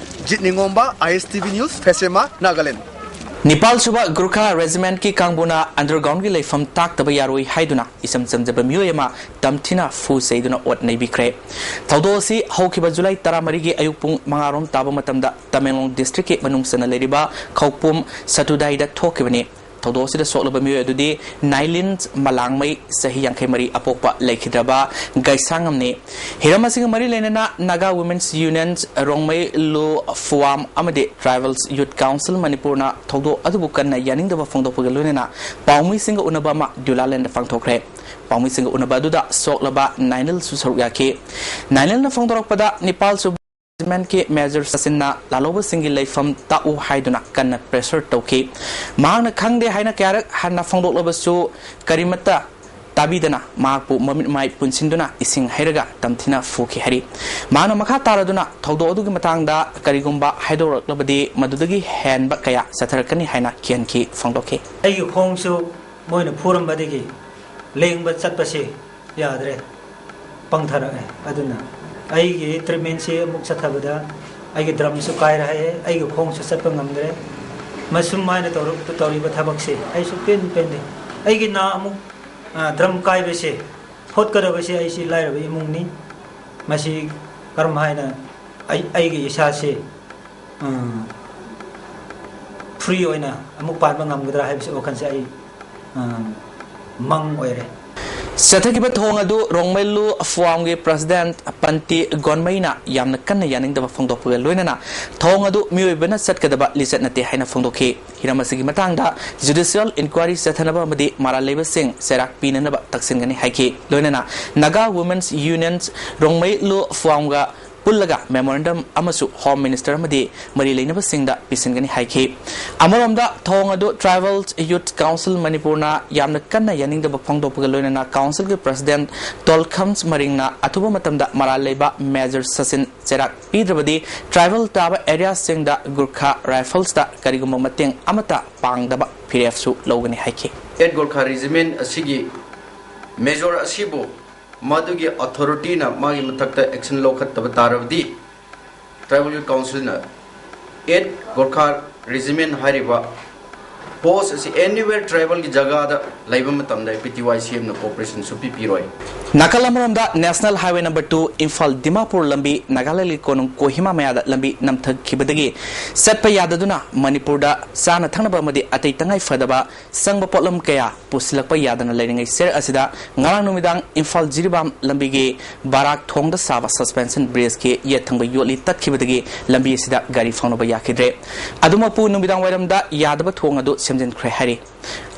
ꯖꯤꯠ ꯅꯤꯉꯣꯝꯕ, ꯑꯥꯏ ꯑꯦꯁ ꯇꯤ ꯚꯤ ꯅ꯭ꯌꯨꯁ, ꯐꯦꯁꯦꯃꯥ, ꯅꯥꯒꯥꯂꯦꯟ꯫ ꯅꯤꯄꯥꯜ ꯁꯨꯕ ꯒꯨꯔꯈꯥ ꯔꯦꯖꯤꯃꯦꯟꯠꯀꯤ ꯀꯥꯡꯕꯨꯅ ꯑꯟꯗꯔꯒ꯭ꯔꯥꯎꯟꯒꯤ ꯂꯩꯐꯝ ꯇꯥꯛꯇꯕ ꯌꯥꯔꯣꯏ ꯍꯥꯏꯗꯨꯅ ꯏꯆꯝ ꯆꯝꯖꯕ ꯃꯤꯑꯣꯏ ꯑꯃ ꯇꯝꯊꯤꯅ ꯐꯨ ꯆꯩꯗꯨꯅ ꯑꯣꯠ ꯅꯩꯕꯤꯈ꯭ꯔꯦ꯫ ꯊꯧꯗꯣꯛ ꯑꯁꯤ ꯍꯧꯈꯤꯕ ꯖꯨꯂꯥꯏ ꯇꯔꯥꯃꯔꯤꯒꯤ ꯑꯌꯨꯛ ꯄꯨꯡ ꯃꯉꯥ ꯔꯣꯝ ꯇꯥꯕ ꯃꯇꯝꯗ ꯇꯃꯦꯡꯂꯣꯡ ꯗꯤꯁꯇ꯭ꯔꯤꯛꯀꯤ ꯃꯅꯨꯡ ꯆꯟꯅ ꯂꯩꯔꯤꯕ ꯈꯧꯄꯨꯝ ꯁꯇꯨꯗꯥꯏꯗ ꯊꯣꯛꯈꯤꯕꯅꯤ꯫ ꯊꯧꯗꯣꯛ ꯑꯁꯤꯗ ꯁꯣꯛꯂꯕ ꯃꯤꯑꯣꯏ ꯑꯗꯨꯗꯤ ꯅꯥꯏꯂꯤꯟ ꯃꯂꯥꯡꯃꯩ, ꯆꯍꯤ ꯌꯥꯡꯈꯩ ꯃꯔꯤ, ꯑꯄꯣꯛꯄ ꯂꯩꯈꯤꯗ꯭ꯔꯕ ꯒꯩꯁꯥꯡꯉꯝꯅꯤ꯫ ꯍꯤꯔꯝ ꯑꯁꯤꯒ ꯃꯔꯤ ꯂꯩꯅꯅ ꯅꯥꯒꯥ ꯋꯨꯃꯦꯟꯁ ꯌꯨꯅꯤꯌꯟ ꯔꯣꯡꯃꯩ ꯂꯨ ꯐꯨꯋꯥꯝ ꯑꯃꯗꯤ ꯇ꯭ꯔꯥꯏꯕꯜꯁ ꯌꯨꯠ ꯀꯥꯎꯟꯁꯤꯜ ꯃꯅꯤꯄꯨꯔꯅ ꯊꯧꯗꯣꯛ ꯑꯗꯨꯕꯨ ꯀꯟꯅ ꯌꯥꯅꯤꯡꯗꯕ ꯐꯣꯡꯗꯣꯛꯄꯒ ꯂꯣꯏꯅꯅ ꯄꯥꯎꯃꯤꯁꯤꯡꯒ ꯎꯅꯕ ꯑꯃ ꯗ꯭ꯌꯨꯂꯥꯂꯦꯟꯗ ꯄꯥꯡꯊꯣꯛꯈ꯭ꯔꯦ꯫ ꯄꯥꯎꯃꯤꯁꯤꯡꯒ ꯎꯅꯕ ꯑꯗꯨꯗ ꯁꯣꯛꯂꯕ ꯅꯥꯏꯅꯤꯜꯁꯨ ꯁꯔꯨꯛ ꯌꯥꯈꯤ꯫ ꯅꯥꯏꯅꯤꯜꯅ ꯐꯣꯡꯗꯣꯔꯛꯄꯗ, ꯅꯤꯄꯥꯜ ꯁꯨꯕ ꯔꯦꯖꯤꯃꯦꯟꯠꯀꯤ ꯃꯦꯖꯔ ꯁꯆꯤꯟꯅ ꯂꯥꯜꯍꯧꯕꯁꯤꯡꯒꯤ ꯂꯩꯐꯝ ꯇꯥꯛꯎ ꯍꯥꯏꯗꯨꯅ ꯀꯟꯅ ꯄ꯭ꯔꯦꯁꯔ ꯇꯧꯈꯤ꯫ ꯃꯍꯥꯛꯅ ꯈꯪꯗꯦ ꯍꯥꯏꯅ ꯀꯌꯥꯔꯛ ꯍꯟꯅ ꯐꯣꯡꯗꯣꯛꯂꯕꯁꯨ ꯀꯔꯤꯃꯠꯇ ꯇꯥꯕꯤꯗꯅ ꯃꯍꯥꯛꯄꯨ ꯃꯃꯤꯠ ꯃꯥꯏ ꯄꯨꯟꯁꯤꯟꯗꯨꯅ ꯏꯁꯤꯡ ꯍꯩꯔꯒ ꯇꯝꯊꯤꯅ ꯐꯨꯈꯤ ꯍꯥꯏꯔꯤ꯫ ꯃꯍꯥꯛꯅ ꯃꯈꯥ ꯇꯥꯔꯗꯨꯅ ꯊꯧꯗꯣꯛ ꯑꯗꯨꯒꯤ ꯃꯇꯥꯡꯗ ꯀꯔꯤꯒꯨꯝꯕ ꯍꯥꯏꯗꯣꯔꯛꯂꯕꯗꯤ ꯃꯗꯨꯗꯒꯤ ꯍꯦꯟꯕ ꯀꯌꯥ ꯆꯠꯊꯔꯛꯀꯅꯤ ꯍꯥꯏꯅ ꯀꯤꯍꯟꯈꯤ ꯐꯣꯡꯗꯣꯛꯈꯤ꯫ ꯑꯩꯒꯤ ꯈꯣꯡꯁꯨ ꯃꯣꯏꯅ ꯐꯨꯔꯝꯕꯗꯒꯤ ꯂꯦꯡꯕ ꯆꯠꯄꯁꯤ ꯌꯥꯗ꯭ꯔꯦ, ꯄꯪꯊꯔꯛꯑꯦ꯫ ꯑꯗꯨꯅ ꯑꯩꯒꯤ ꯇ꯭ꯔꯤꯠꯃꯦꯟꯁꯤ ꯑꯃꯨꯛ ꯆꯠꯊꯕꯗ ꯑꯩꯒꯤ ꯗ꯭ꯔꯝꯁꯨ ꯀꯥꯏꯔꯛꯑꯦ, ꯑꯩꯒꯤ ꯈꯣꯡꯁꯨ ꯆꯠꯄ ꯉꯝꯗ꯭ꯔꯦ꯫ ꯃꯁꯨꯝ ꯍꯥꯏꯅ ꯇꯧꯔꯛ-, ꯇꯧꯔꯤꯕ ꯊꯕꯛꯁꯤ ꯑꯩꯁꯨ ꯄꯦꯟ ꯄꯦꯟꯗꯦ꯫ ꯑꯩꯒꯤ ꯅꯥ ꯑꯃꯨꯛ, ꯑ, ꯗ꯭ꯔꯝ ꯀꯥꯏꯕꯁꯦ, ꯍꯣꯠꯀꯗꯕꯁꯦ ꯑꯩꯁꯤ ꯂꯥꯏꯔꯕ ꯏꯃꯨꯡꯅꯤ꯫ ꯃꯁꯤ ꯀꯔꯝ ꯍꯥꯏꯅ ꯑꯩ, ꯑꯩꯒꯤ ꯏꯁꯥꯁꯦ, ꯑ, ꯐ꯭ꯔꯤ ꯑꯣꯏꯅ ꯑꯃꯨꯛ ꯄꯥꯟꯕ ꯉꯝꯒꯗ꯭ꯔꯥ ꯍꯥꯏꯕꯁꯤ ꯋꯥꯈꯜꯁꯦ ꯑꯩ, ꯑ, ꯃꯪ ꯑꯣꯏꯔꯦ꯫ ꯆꯠꯊꯈꯤꯕ ꯊꯧꯑꯣꯡ ꯑꯗꯨ ꯔꯣꯡꯃꯩ ꯂꯨ ꯐꯨꯋꯥꯝꯒꯤ ꯄ꯭ꯔꯁꯤꯗꯦꯟꯠ ꯄꯟꯇꯤ ꯒꯣꯟꯃꯩꯅ ꯌꯥꯝꯅ ꯀꯟꯅ ꯌꯥꯅꯤꯡꯗꯕ ꯐꯣꯡꯗꯣꯛꯄꯒ ꯂꯣꯏꯅꯅ ꯊꯧꯑꯣꯡ ꯑꯗꯨ ꯃꯤꯑꯣꯏꯕꯅ ꯆꯠꯀꯗꯕ ꯂꯤꯆꯠ ꯅꯠꯇꯦ ꯍꯥꯏꯅ ꯐꯣꯡꯗꯣꯛꯈꯤ꯫ ꯍꯤꯔꯝ ꯑꯁꯤꯒꯤ ꯃꯇꯥꯡꯗ ꯖꯨꯗꯤꯁꯤꯌꯦꯜ ꯏꯟꯀ꯭ꯋꯥꯏꯔꯤ ꯆꯠꯊꯅꯕ ꯑꯃꯗꯤ ꯃꯔꯥꯜ ꯂꯩꯕꯁꯤꯡ ꯆꯩꯔꯥꯛ ꯄꯤꯅꯅꯕ ꯇꯛꯁꯤꯟꯒꯅꯤ ꯍꯥꯏꯈꯤ꯫ ꯂꯣꯏꯅꯅ ꯅꯥꯒꯥ ꯋꯨꯃꯦꯟꯁ ꯌꯨꯅꯤꯌꯟ ꯔꯣꯡꯃꯩ ꯂꯨ ꯐꯨꯋꯥꯝꯒ ꯄꯨꯜꯂꯒ ꯃꯦꯃꯣꯔꯦꯟꯗꯝ ꯑꯃꯁꯨ ꯍꯣꯝ ꯃꯤꯅꯤꯁꯇꯔ ꯑꯃꯗꯤ ꯃꯔꯤ ꯂꯩꯅꯕꯁꯤꯡꯗ ꯄꯤꯁꯤꯟꯒꯅꯤ ꯍꯥꯏꯈꯤ꯫ ꯑꯃꯔꯣꯝꯗ ꯊꯧꯑꯣꯡ ꯑꯗꯨ ꯇ꯭ꯔꯥꯏꯕꯜ ꯌꯨꯠ ꯀꯥꯎꯟꯁꯤꯜ ꯃꯅꯤꯄꯨꯔꯅ ꯌꯥꯝꯅ ꯀꯟꯅ ꯌꯥꯅꯤꯡꯗꯕ ꯐꯣꯡꯗꯣꯛꯄꯒ ꯂꯣꯏꯅꯅ ꯀꯥꯎꯟꯁꯤꯜꯒꯤ ꯄ꯭ꯔꯁꯤꯗꯦꯟꯠ ꯇꯣꯜꯈꯝ ꯃꯔꯤꯡꯅ ꯑꯊꯨꯕ ꯃꯇꯝꯗ ꯃꯔꯥꯜ ꯂꯩꯕ ꯃꯦꯖꯔ ꯁꯆꯤꯟ ꯆꯩꯔꯥꯛ ꯄꯤꯗ꯭ꯔꯕꯗꯤ ꯇ꯭ꯔꯥꯏꯕꯜ ꯇꯥꯕ ꯑꯦꯔꯤꯌꯥꯁꯤꯡꯗ ꯒꯨꯔꯈꯥ ꯔꯥꯏꯐꯜꯁꯇ ꯀꯔꯤꯒꯨꯝꯕ ꯃꯇꯦꯡ ꯑꯃꯠꯇ ꯄꯥꯡꯗꯕ ꯐꯤꯔꯦꯞꯁꯨ ꯂꯧꯒꯅꯤ ꯍꯥꯏꯈꯤ꯫ ꯑꯦꯠ ꯒꯣꯔꯈꯥ ꯔꯦꯖꯤꯃꯦꯟꯠ ꯑꯁꯤꯒꯤ ꯃꯦꯖꯣꯔ ꯑꯁꯤꯕꯨ ꯃꯗꯨꯒꯤ ꯑꯣꯊꯣꯔꯤꯇꯤꯅ ꯃꯥꯒꯤ ꯃꯊꯛꯇ ꯑꯦꯛꯁꯟ ꯂꯧꯈꯠꯇꯕ ꯇꯥꯔꯕꯗꯤ ꯇ꯭ꯔꯥꯏꯕꯜ ꯌꯨꯠ ꯀꯥꯎꯟꯁꯤꯜꯅ ꯑꯦꯠ ꯒꯣꯔꯈꯥ ꯔꯦꯖꯤꯃꯦꯟꯠ ꯍꯥꯏꯔꯤꯕ ꯄꯣꯁ ꯑꯁꯤ anywhere tribalꯒꯤ ꯖꯒꯥꯗ ꯂꯩꯕ ꯃꯇꯝꯗ P T Y C Mꯅ cooperation ꯁꯨꯡꯄꯤ ꯄꯤꯔꯣꯏ꯫ ꯅꯥꯀꯜ ꯑꯃꯔꯣꯝꯗ National Highway number two Imphal Dimapur ꯂꯝꯕꯤ ꯅꯥꯒꯥꯂꯦꯟꯗꯒꯤ ꯀꯣꯅꯨꯡ ꯀꯣꯍꯤꯃꯥ ꯃꯌꯥꯗ ꯂꯝꯕꯤ ꯅꯝꯊꯈꯤꯕꯗꯒꯤ ꯆꯠꯄ ꯌꯥꯗꯗꯨꯅ ꯃꯅꯤꯄꯨꯔꯗ ꯆꯥꯅ ꯊꯛꯅꯕ ꯑꯃꯗꯤ ꯑꯇꯩ ꯇꯉꯥꯏ ꯐꯗꯕ ꯆꯪꯕ ꯄꯣꯠꯂꯝ ꯀꯌꯥ ꯄꯨꯁꯤꯜꯂꯛꯄ ꯌꯥꯗꯅ ꯂꯩꯔꯤꯉꯩ ꯆꯦꯔ ꯑꯁꯤꯗ ꯉꯔꯥꯡ ꯅꯨꯃꯤꯗꯥꯡ ꯏꯝꯐꯥꯜ ꯖꯤꯔꯤꯕꯥꯝ ꯂꯝꯕꯤꯒꯤ ꯕꯥꯔꯥꯛ ꯊꯣꯡꯗ ꯁꯥꯕ suspension bridgeꯀꯤ ꯌꯦꯠ ꯊꯪꯕ ꯌꯣꯠꯂꯤ ꯇꯠꯈꯤꯕꯗꯒꯤ ꯂꯝꯕꯤ ꯑꯁꯤꯗ ꯒꯥꯔꯤ ꯐꯥꯎꯅꯕ ꯌꯥꯈꯤꯗ꯭ꯔꯦ꯫ ꯑꯗꯨꯃꯛꯄꯨ ꯅꯨꯃꯤꯗꯥꯡ ꯋꯥꯏꯔꯝꯗ ꯌꯥꯗꯕ ꯊꯣꯡ ꯑꯗꯨ ꯁꯦꯝꯖꯤꯟꯈ꯭ꯔꯦ ꯍꯥꯏꯔꯤ꯫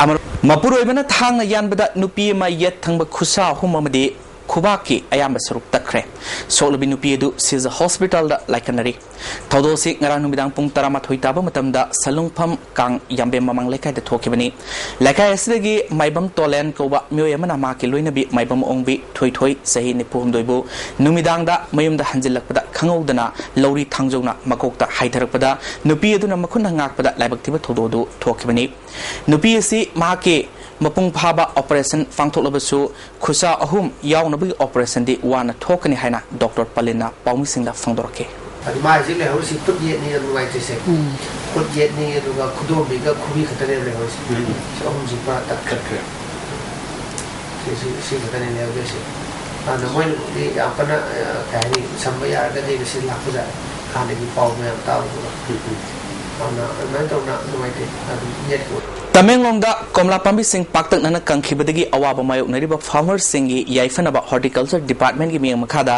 ꯑꯃꯔꯣꯝ-, ꯃꯄꯨꯔꯣꯏꯕꯅ ꯊꯥꯡꯅ ꯌꯥꯟꯕꯗ ꯅꯨꯄꯤ ꯑꯃ ꯌꯦꯠ ꯊꯪꯕ ꯈꯨꯠꯁꯥ ꯑꯍꯨꯝ ꯑꯃꯗꯤ ꯈꯨꯕꯥꯛꯀꯤ ꯑꯌꯥꯝꯕ ꯁꯔꯨꯛ ꯇꯠꯈ꯭ꯔꯦ꯫ ꯁꯣꯛꯂꯕꯤ ꯅꯨꯄꯤ ꯑꯗꯨ ꯁꯤꯖ ꯍꯣꯁꯄꯤꯇꯥꯜꯗ ꯂꯥꯏꯀꯠꯅꯔꯤ꯫ ꯊꯧꯗꯣꯛ ꯑꯁꯤ ꯉꯔꯥꯡ ꯅꯨꯃꯤꯗꯥꯡ ꯄꯨꯡ ꯇꯔꯥꯃꯥꯊꯣꯏ ꯇꯥꯕ ꯃꯇꯝꯗ ꯁꯂꯨꯡꯐꯝ ꯀꯥꯡ ꯌꯥꯝꯕꯦꯝ ꯃꯃꯥꯡ ꯂꯩꯀꯥꯏꯗ ꯊꯣꯛꯈꯤꯕꯅꯤ꯫ ꯂꯩꯀꯥꯏ ꯑꯁꯤꯗꯒꯤ ꯃꯥꯏꯕꯝ ꯇꯣꯂꯦꯟ ꯀꯧꯕ ꯃꯤꯑꯣꯏ ꯑꯃꯅ ꯃꯍꯥꯛꯀꯤ ꯂꯣꯏꯅꯕꯤ ꯃꯥꯏꯕꯝ ꯑꯣꯡꯕꯤ ꯊꯣꯏꯊꯣꯏ ꯆꯍꯤ ꯅꯤꯐꯨ ꯍꯨꯝꯗꯣꯏꯕꯨ ꯅꯨꯃꯤꯗꯥꯡꯗ ꯃꯌꯨꯝꯗ ꯍꯟꯖꯤꯜꯂꯛꯄꯗ ꯈꯪꯍꯧꯗꯅ ꯂꯧꯔꯤ ꯊꯥꯡꯖꯧꯅ ꯃꯀꯣꯛꯇ ꯍꯥꯏꯊꯔꯛꯄꯗ ꯅꯨꯄꯤ ꯑꯗꯨꯅ ꯃꯈꯨꯠꯅ ꯉꯥꯛꯄꯗ ꯂꯥꯏꯕꯛ ꯊꯤꯕ ꯊꯧꯗꯣꯛ ꯑꯗꯨ ꯊꯣꯛꯈꯤꯕꯅꯤ꯫ ꯅꯨꯄꯤ ꯑꯁꯤ ꯃꯍꯥꯛꯀꯤ ꯃꯄꯨꯡ ꯐꯥꯕ operation ꯄꯥꯡꯊꯣꯛꯂꯕꯁꯨ ꯈꯨꯠꯁꯥ ꯑꯍꯨꯝ ꯌꯥꯎꯅꯕꯒꯤ operationꯗꯤ ꯋꯥꯅ ꯊꯣꯛꯀꯅꯤ ꯍꯥꯏꯅ ꯗꯣꯛꯇꯔ ꯄꯂꯤꯟꯅ ꯄꯥꯎꯃꯤꯁꯤꯡꯗ ꯐꯣꯡꯗꯣꯔꯛꯈꯤ꯫ ꯑꯗꯨ ꯃꯥ ꯍꯧꯖꯤꯛ ꯂꯩꯍꯧꯔꯤꯁꯤ ꯈꯨꯠ ꯌꯦꯠꯅꯤ ꯌꯥꯝ ꯅꯨꯡꯉꯥꯏꯇ꯭ꯔꯤꯁꯦ꯫ ꯎꯝ꯫ ꯈꯨꯠ ꯌꯦꯠꯅꯤ, ꯑꯗꯨꯒ ꯈꯨꯗꯣꯝꯕꯤꯒ ꯈꯨꯕꯤ ꯈꯛꯇꯅꯦꯕ ꯂꯩꯍꯧꯔꯤꯁꯦ꯫ ꯎꯝ꯫ ꯁꯤ ꯑꯍꯨꯝꯁꯤ ꯄꯨꯔꯥ ꯇꯠꯈ꯭ꯔꯦ꯫ ꯇꯠꯈ꯭ꯔꯦ꯫ ꯁꯤ, ꯁꯤ, ꯁꯤ ꯈꯛꯇꯅꯦ ꯂꯩꯍꯧꯔꯤꯁꯦ꯫ ꯑꯗꯨꯅ ꯃꯣꯏꯅꯕꯨꯗꯤ ꯌꯥꯝ ꯀꯟꯅ, ꯑ, ꯀꯩ ꯍꯥꯏꯅꯤ, ꯁꯝꯕ ꯌꯥꯔꯒꯗꯤ ꯉꯁꯤ ꯂꯥꯛꯄꯖꯥꯠꯅꯤ꯫ ꯍꯥꯟꯅꯒꯤ ꯄꯥꯎ ꯃꯌꯥꯝ ꯇꯥꯕꯗꯨꯒ꯫ ꯎꯝ, ꯎꯝ꯫ ꯑꯗꯨꯅ ꯑꯗꯨꯃꯥꯏꯅ ꯇꯧꯅ ꯅꯨꯡꯉꯥꯏꯇꯦ꯫ ꯑꯗꯨꯝ ꯌꯦꯠꯄ ꯑꯣꯏ꯫ ꯇꯃꯦꯡꯂꯣꯡꯗ ꯀꯣꯝꯂꯥ ꯄꯥꯝꯕꯤꯁꯤꯡ ꯄꯥꯛꯇꯛꯅꯅ ꯀꯪꯈꯤꯕꯗꯒꯤ ꯑꯋꯥꯕ ꯃꯥꯌꯣꯛꯅꯔꯤꯕ farmerꯁꯤꯡꯒꯤ ꯌꯥꯏꯐꯅꯕ Horticulture Departmentꯀꯤ ꯃꯤꯠꯌꯦꯡ ꯃꯈꯥꯗ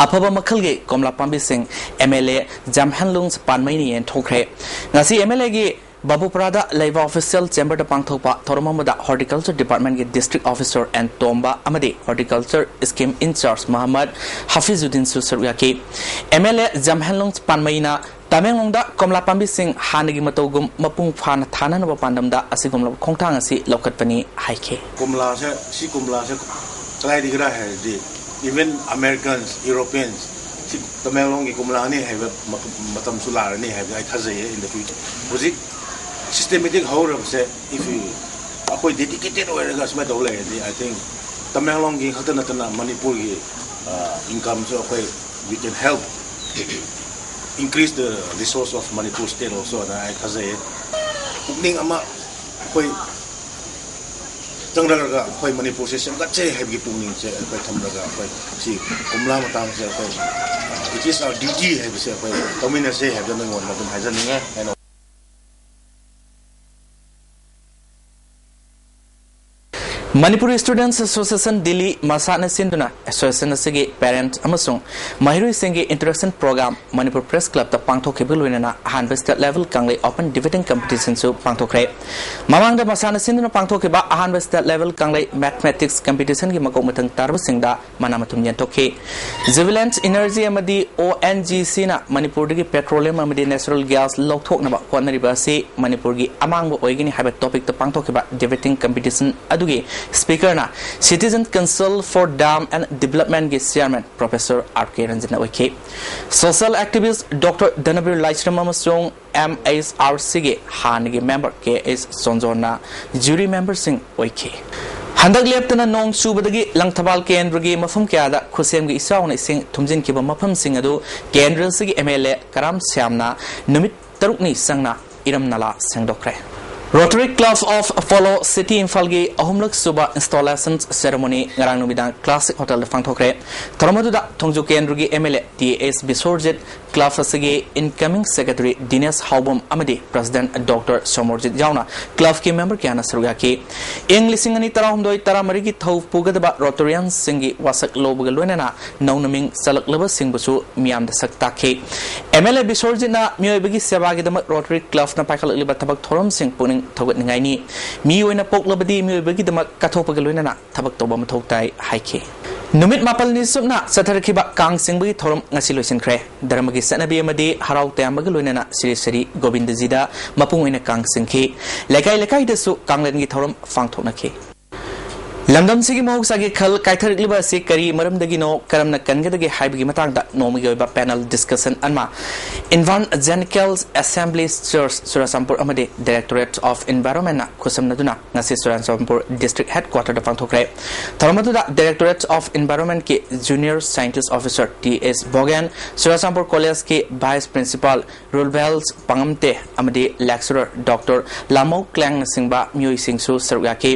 ꯑꯐꯕ ꯃꯈꯜꯒꯤ ꯀꯣꯝꯂꯥ ꯄꯥꯝꯕꯤꯁꯤꯡ M L A ꯖꯝꯍꯦꯟꯂꯨꯡ ꯄꯥꯟꯃꯩꯅ ꯌꯦꯟꯊꯣꯛꯈ꯭ꯔꯦ꯫ ꯉꯁꯤ M L Aꯒꯤ ꯕꯥꯕꯨꯄꯔꯥꯗ ꯂꯩꯕ official chamberꯗ ꯄꯥꯡꯊꯣꯛꯄ ꯊꯧꯔꯝ ꯑꯃꯗ Horticulture Departmentꯀꯤ District Officer N ꯇꯣꯝꯕ ꯑꯃꯗꯤ Horticulture Scheme in charge ꯃꯍꯃꯗ ꯍꯐꯤꯖꯨꯗꯤꯟꯁꯨ ꯁꯔꯨꯛ ꯌꯥꯈꯤ꯫ M L A ꯖꯝꯍꯦꯟꯂꯨꯡ ꯄꯥꯟꯃꯩꯅ ꯇꯃꯦꯡꯂꯣꯡꯗ ꯀꯣꯝꯂꯥ ꯄꯥꯝꯕꯤꯁꯤꯡ ꯍꯥꯟꯅꯒꯤ ꯃꯇꯧꯒꯨꯝ ꯃꯄꯨꯡ ꯐꯥꯅ ꯊꯥꯅꯅꯕ ꯄꯥꯟꯗꯝꯗ ꯑꯁꯤꯒꯨꯝꯂꯕ ꯈꯣꯡꯊꯥꯡ ꯑꯁꯤ ꯂꯧꯈꯠꯄꯅꯤ ꯍꯥꯏꯈꯤ꯫ ꯀꯣꯝꯂꯥꯁꯦ, ꯁꯤ ꯀꯣꯝꯂꯥꯁꯦ ꯀꯗꯥꯏꯗꯒꯤꯔ ꯍꯥꯏꯔꯗꯤ, even Americans, Europeans, ꯁꯤ ꯇꯃꯦꯡꯂꯣꯡꯒꯤ ꯀꯣꯝꯂꯥꯅꯤ ꯍꯥꯏꯕ ꯃꯇꯝ-, ꯃꯇꯝꯁꯨ ꯂꯥꯛꯂꯅꯤ ꯍꯥꯏꯕꯗꯤ ꯑꯩ ꯊꯥꯖꯩꯌꯦ in the future꯫ ꯍꯧꯖꯤꯛ systematic ꯍꯧꯔꯕꯁꯦ, if we, ꯑꯩꯈꯣꯏ dedicated ꯑꯣꯏꯔꯒ ꯁꯨꯃꯥꯏꯅ ꯇꯧ ꯂꯩꯔꯗꯤ, I think ꯇꯃꯦꯡꯂꯣꯡꯒꯤ ꯈꯛꯇ ꯅꯠꯇꯅ ꯃꯅꯤꯄꯨꯔꯒꯤ, ꯑ, incomeꯁꯨ ꯑꯩꯈꯣꯏ, we can help increase the resource of Manipur state also, ꯑꯅ ꯑꯩ ꯊꯥꯖꯩꯌꯦ꯫ ꯄꯨꯛꯅꯤꯡ ꯑꯃ ꯑꯩꯈꯣꯏ ꯆꯪꯔꯒ ꯑꯩꯈꯣꯏ ꯃꯅꯤꯄꯨꯔꯁꯦ ꯁꯦꯝꯒꯠꯁꯦ ꯍꯥꯏꯕꯒꯤ ꯄꯨꯛꯅꯤꯡꯁꯦ ꯑꯩꯈꯣꯏ ꯊꯝꯂꯒ ꯑꯩꯈꯣꯏ ꯁꯤ ꯀꯣꯝꯂꯥ ꯃꯇꯥꯡꯁꯦ ꯑꯩꯈꯣꯏ, uh, it is our duty ꯍꯥꯏꯕꯁꯦ ꯑꯩꯈꯣꯏ ꯇꯧꯃꯤꯟꯅꯁꯦ ꯍꯥꯏꯕꯗꯣ ꯅꯉꯣꯟꯗ ꯑꯗꯨꯝ ꯍꯥꯏꯖꯅꯤꯡꯉꯦ꯫ ꯃꯅꯤꯄꯨꯔ ꯁ꯭ꯇꯨꯗꯦꯟꯠꯁ ꯑꯦꯁꯣꯁꯤꯌꯦꯁꯟ ꯗꯤꯜꯂꯤ ꯃꯁꯥꯅ ꯁꯤꯟꯗꯨꯅ ꯑꯦꯁꯣꯁꯤꯌꯦꯁꯟ ꯑꯁꯤꯒꯤ ꯄꯦꯔꯦꯟꯠ ꯑꯃꯁꯨꯡ ꯃꯍꯩꯔꯣꯏꯁꯤꯡꯒꯤ ꯏꯟꯇꯔꯦꯛꯁꯟ ꯄ꯭ꯔꯣꯒ꯭ꯔꯥꯝ ꯃꯅꯤꯄꯨꯔ ꯄ꯭ꯔꯦꯁ ꯀ꯭ꯂꯕꯇ ꯄꯥꯡꯊꯣꯛꯈꯤꯕꯒ ꯂꯣꯏꯅꯅ ꯑꯍꯥꯟꯕ ꯁ꯭ꯇꯦꯠ ꯂꯦꯚꯦꯜ ꯀꯪꯂꯩ ꯑꯣꯄꯟ ꯗꯤꯕꯦꯇꯤꯡ ꯀꯝꯄꯤꯇꯤꯁꯟꯁꯨ ꯄꯥꯡꯊꯣꯛꯈ꯭ꯔꯦ꯫ ꯃꯃꯥꯡꯗ ꯃꯁꯥꯅ ꯁꯤꯟꯗꯨꯅ ꯄꯥꯡꯊꯣꯛꯈꯤꯕ ꯑꯍꯥꯟꯕ ꯁ꯭ꯇꯦꯠ ꯂꯦꯚꯦꯜ ꯀꯪꯂꯩ ꯃꯦꯊꯃꯦꯇꯤꯛꯁ ꯀꯝꯄꯤꯇꯤꯁꯟꯒꯤ ꯃꯀꯣꯛ ꯃꯊꯪ ꯇꯥꯔꯕꯁꯤꯡꯗ ꯃꯅꯥ ꯃꯊꯨꯝ ꯌꯦꯟꯊꯣꯛꯈꯤ꯫ ꯖꯨꯕꯤꯂꯦꯟꯠ ꯏꯅꯔꯖꯤ ꯑꯃꯗꯤ ꯑꯣ ꯑꯦꯟ ꯖꯤ ꯁꯤꯅ ꯃꯅꯤꯄꯨꯔꯗꯒꯤ ꯄꯦꯇ꯭ꯔꯣꯂꯤꯌꯝ ꯑꯃꯗꯤ ꯅꯦꯆꯔꯦꯜ ꯒ꯭ꯌꯥꯁ ꯂꯧꯊꯣꯛꯅꯕ ꯍꯣꯠꯅꯔꯤꯕ ꯑꯁꯤ ꯃꯅꯤꯄꯨꯔꯒꯤ ꯑꯃꯥꯡꯕ ꯑꯣꯏꯒꯅꯤ ꯍꯥꯏꯕ ꯇꯣꯄꯤꯛꯇ ꯄꯥꯡꯊꯣꯛꯈꯤꯕ ꯗꯤꯕꯦꯇꯤꯡ ꯀꯝꯄꯤꯇꯤꯁꯟ ꯑꯗꯨꯒꯤ ꯁ꯭ꯄꯤꯀꯔꯅ Citizen Council for Dam and Developmentꯀꯤ chairman professor R K Ranjan ꯑꯣꯏꯈꯤ꯫ ꯁꯣꯁꯤꯌꯦꯜ ꯑꯦꯛꯇꯤꯚꯤꯁ꯭ꯠ ꯗꯣꯛꯇꯔ ꯙꯅꯕꯤꯔ ꯂꯥꯏꯁ꯭ꯔꯝ ꯑꯃꯁꯨꯡ ꯑꯦꯝ ꯑꯩꯆ ꯑꯥꯔ ꯁꯤꯒꯤ ꯍꯥꯟꯅꯒꯤ ꯃꯦꯝꯕꯔ ꯀꯦ ꯑꯩꯆ ꯆꯣꯟꯖꯣꯟꯅ ꯖꯨꯔꯤ ꯃꯦꯝꯕꯔꯁꯤꯡ ꯑꯣꯏꯈꯤ꯫ ꯍꯟꯗꯛ ꯂꯦꯞꯇꯅ ꯅꯣꯡ ꯆꯨꯕꯗꯒꯤ ꯂꯪꯊꯕꯥꯜ ꯀꯦꯟꯗ꯭ꯔꯒꯤ ꯃꯐꯝ ꯀꯌꯥꯗ ꯈꯨꯠꯁꯦꯝꯒꯤ ꯏꯆꯥꯎꯅ ꯏꯁꯤꯡ ꯊꯨꯝꯖꯤꯟꯈꯤꯕ ꯃꯐꯝꯁꯤꯡ ꯑꯗꯨ ꯀꯦꯟꯗ꯭ꯔ ꯑꯁꯤꯒꯤ ꯑꯦꯝ ꯑꯦꯜ ꯑꯦ ꯀꯔꯥꯝ ꯁ꯭ꯌꯥꯝꯅ ꯅꯨꯃꯤꯠ ꯇꯔꯨꯛꯅꯤ ꯆꯪꯅ ꯏꯔꯝ ꯅꯂꯥ ꯁꯦꯡꯗꯣꯛꯈ꯭ꯔꯦ꯫ Rotary Club of Polo City ꯏꯝꯐꯥꯜꯒꯤ ꯑꯍꯨꯝꯂꯛ ꯁꯨꯕ ꯏꯟꯁꯇꯣꯂꯦꯁꯟ ꯁꯦꯔꯦꯃꯣꯅꯤ ꯉꯔꯥꯡ ꯅꯨꯃꯤꯗꯥꯡ ꯀ꯭ꯂꯥꯁꯤꯛ ꯍꯣꯇꯦꯜꯗ ꯄꯥꯡꯊꯣꯛꯈ꯭ꯔꯦ꯫ ꯊꯧꯔꯝ ꯑꯗꯨꯗ ꯊꯣꯡꯖꯨ ꯀꯦꯟꯗ꯭ꯔꯒꯤ M L A T S Biswajit, club ꯑꯁꯤꯒꯤ ꯏꯟꯀꯃꯤꯡ ꯁꯦꯀ꯭ꯔꯦꯇꯔꯤ ꯗꯤꯅꯦꯁ ꯍꯥꯎꯕꯝ ꯑꯃꯗꯤ ꯄ꯭ꯔꯁꯤꯗꯦꯟꯠ ꯗꯣꯛꯇꯔ ꯁꯣꯃꯣꯔꯖꯤꯠ ꯌꯥꯎꯅ ꯀ꯭ꯂꯕꯀꯤ ꯃꯦꯝꯕꯔ ꯀꯌꯥꯅ ꯁꯔꯨꯛ ꯌꯥꯈꯤ꯫ ꯏꯪ ꯂꯤꯁꯤꯡ ꯑꯅꯤ ꯇꯔꯥꯍꯨꯝꯗꯣꯏ ꯇꯔꯥꯃꯔꯤꯒꯤ ꯊꯧ ꯄꯨꯒꯗꯕ ꯔꯣꯇꯣꯔꯤꯌꯟꯁꯤꯡꯒꯤ ꯋꯥꯁꯛ ꯂꯧꯕꯒ ꯂꯣꯏꯅꯅ ꯅꯧꯅ ꯃꯤꯡ ꯆꯜꯂꯛꯂꯕꯁꯤꯡꯕꯨꯁꯨ ꯃꯤꯌꯥꯝꯗ ꯁꯛ ꯇꯥꯛꯈꯤ꯫ ꯑꯦꯝ ꯑꯦꯜ ꯑꯦ ꯕꯤꯁꯣꯔꯖꯤꯠꯅ ꯃꯤꯑꯣꯏꯕꯒꯤ ꯁꯦꯕꯥꯒꯤꯗꯃꯛ ꯔꯣꯇꯔꯤ ꯀ꯭ꯂꯕꯅ ꯄꯥꯏꯈꯠꯂꯛꯂꯤꯕ ꯊꯕꯛ ꯊꯧꯔꯝꯁꯤꯡ ꯄꯨꯛꯅꯤꯡ ꯊꯧꯒꯠꯅꯤꯡꯉꯥꯏꯅꯤ꯫ ꯃꯤ ꯑꯣꯏꯅ ꯄꯣꯛꯂꯕꯗꯤ ꯃꯤꯑꯣꯏꯕꯒꯤꯗꯃꯛ ꯀꯠꯊꯣꯛꯄꯒ ꯂꯣꯏꯅꯅ ꯊꯕꯛ ꯇꯧꯕ ꯃꯊꯧ ꯇꯥꯏ ꯍꯥꯏꯈꯤ꯫ ꯅꯨꯃꯤꯠ ꯃꯥꯄꯜꯅꯤ ꯆꯨꯞꯅ ꯆꯠꯊꯔꯛꯈꯤꯕ ꯀꯥꯡ ꯆꯤꯡꯕꯒꯤ ꯊꯧꯔꯝ ꯉꯁꯤ ꯂꯣꯏꯁꯤꯟꯈ꯭ꯔꯦ꯫ ꯙꯔꯃꯒꯤ ꯆꯠꯅꯕꯤ ꯑꯃꯗꯤ ꯍꯔꯥꯎ ꯇꯌꯥꯝꯕꯒ ꯂꯣꯏꯅꯅ ꯁ꯭ꯔꯤ ꯁ꯭ꯔꯤ ꯒꯣꯕꯤꯟꯗꯖꯤꯗ ꯃꯄꯨꯡ ꯑꯣꯏꯅ ꯀꯥꯡ ꯆꯤꯡꯈꯤ꯫ ꯂꯩꯀꯥꯏ ꯂꯩꯀꯥꯏꯗꯁꯨ ꯀꯥꯡꯂꯦꯟꯒꯤ ꯊꯧꯔꯝ ꯄꯥꯡꯊꯣꯛꯅꯈꯤ꯫ ꯂꯝꯗꯝꯁꯤꯒꯤ ꯃꯍꯧꯁꯥꯒꯤ ꯈꯜ ꯀꯥꯏꯊꯔꯛꯂꯤꯕ ꯑꯁꯤ ꯀꯔꯤ ꯃꯔꯝꯗꯒꯤꯅꯣ, ꯀꯔꯝꯅ ꯀꯟꯒꯗꯒꯦ ꯍꯥꯏꯕꯒꯤ ꯃꯇꯥꯡꯗ ꯅꯣꯡꯃꯒꯤ ꯑꯣꯏꯕ ꯄꯦꯅꯦꯜ ꯗꯤꯁꯀꯁꯟ ꯑꯃ Evangelical Assembly Church ꯆꯨꯔꯥꯆꯥꯟꯄꯨꯔ ꯑꯃꯗꯤ Directorate of Environmentꯅ ꯈꯨꯠꯁꯝꯅꯗꯨꯅ ꯉꯁꯤ ꯆꯨꯔꯥꯆꯥꯟꯄꯨꯔ District Headquarterꯗ ꯄꯥꯡꯊꯣꯛꯈ꯭ꯔꯦ꯫ ꯊꯧꯔꯝ ꯑꯗꯨꯗ Directorate of Environmentꯀꯤ Junior Scientist Officer T S Bhogen, Churachandpur Collegeꯀꯤ Vice Principal ꯔꯨꯜꯕꯦꯜ ꯄꯥꯉꯝꯇꯦ ꯑꯃꯗꯤ Lecturer Doctor ꯂꯥꯃꯧ ꯀ꯭ꯂꯦꯡꯅꯆꯤꯡꯕ ꯃꯤꯑꯣꯏꯁꯤꯡꯁꯨ ꯁꯔꯨꯛ ꯌꯥꯈꯤ꯫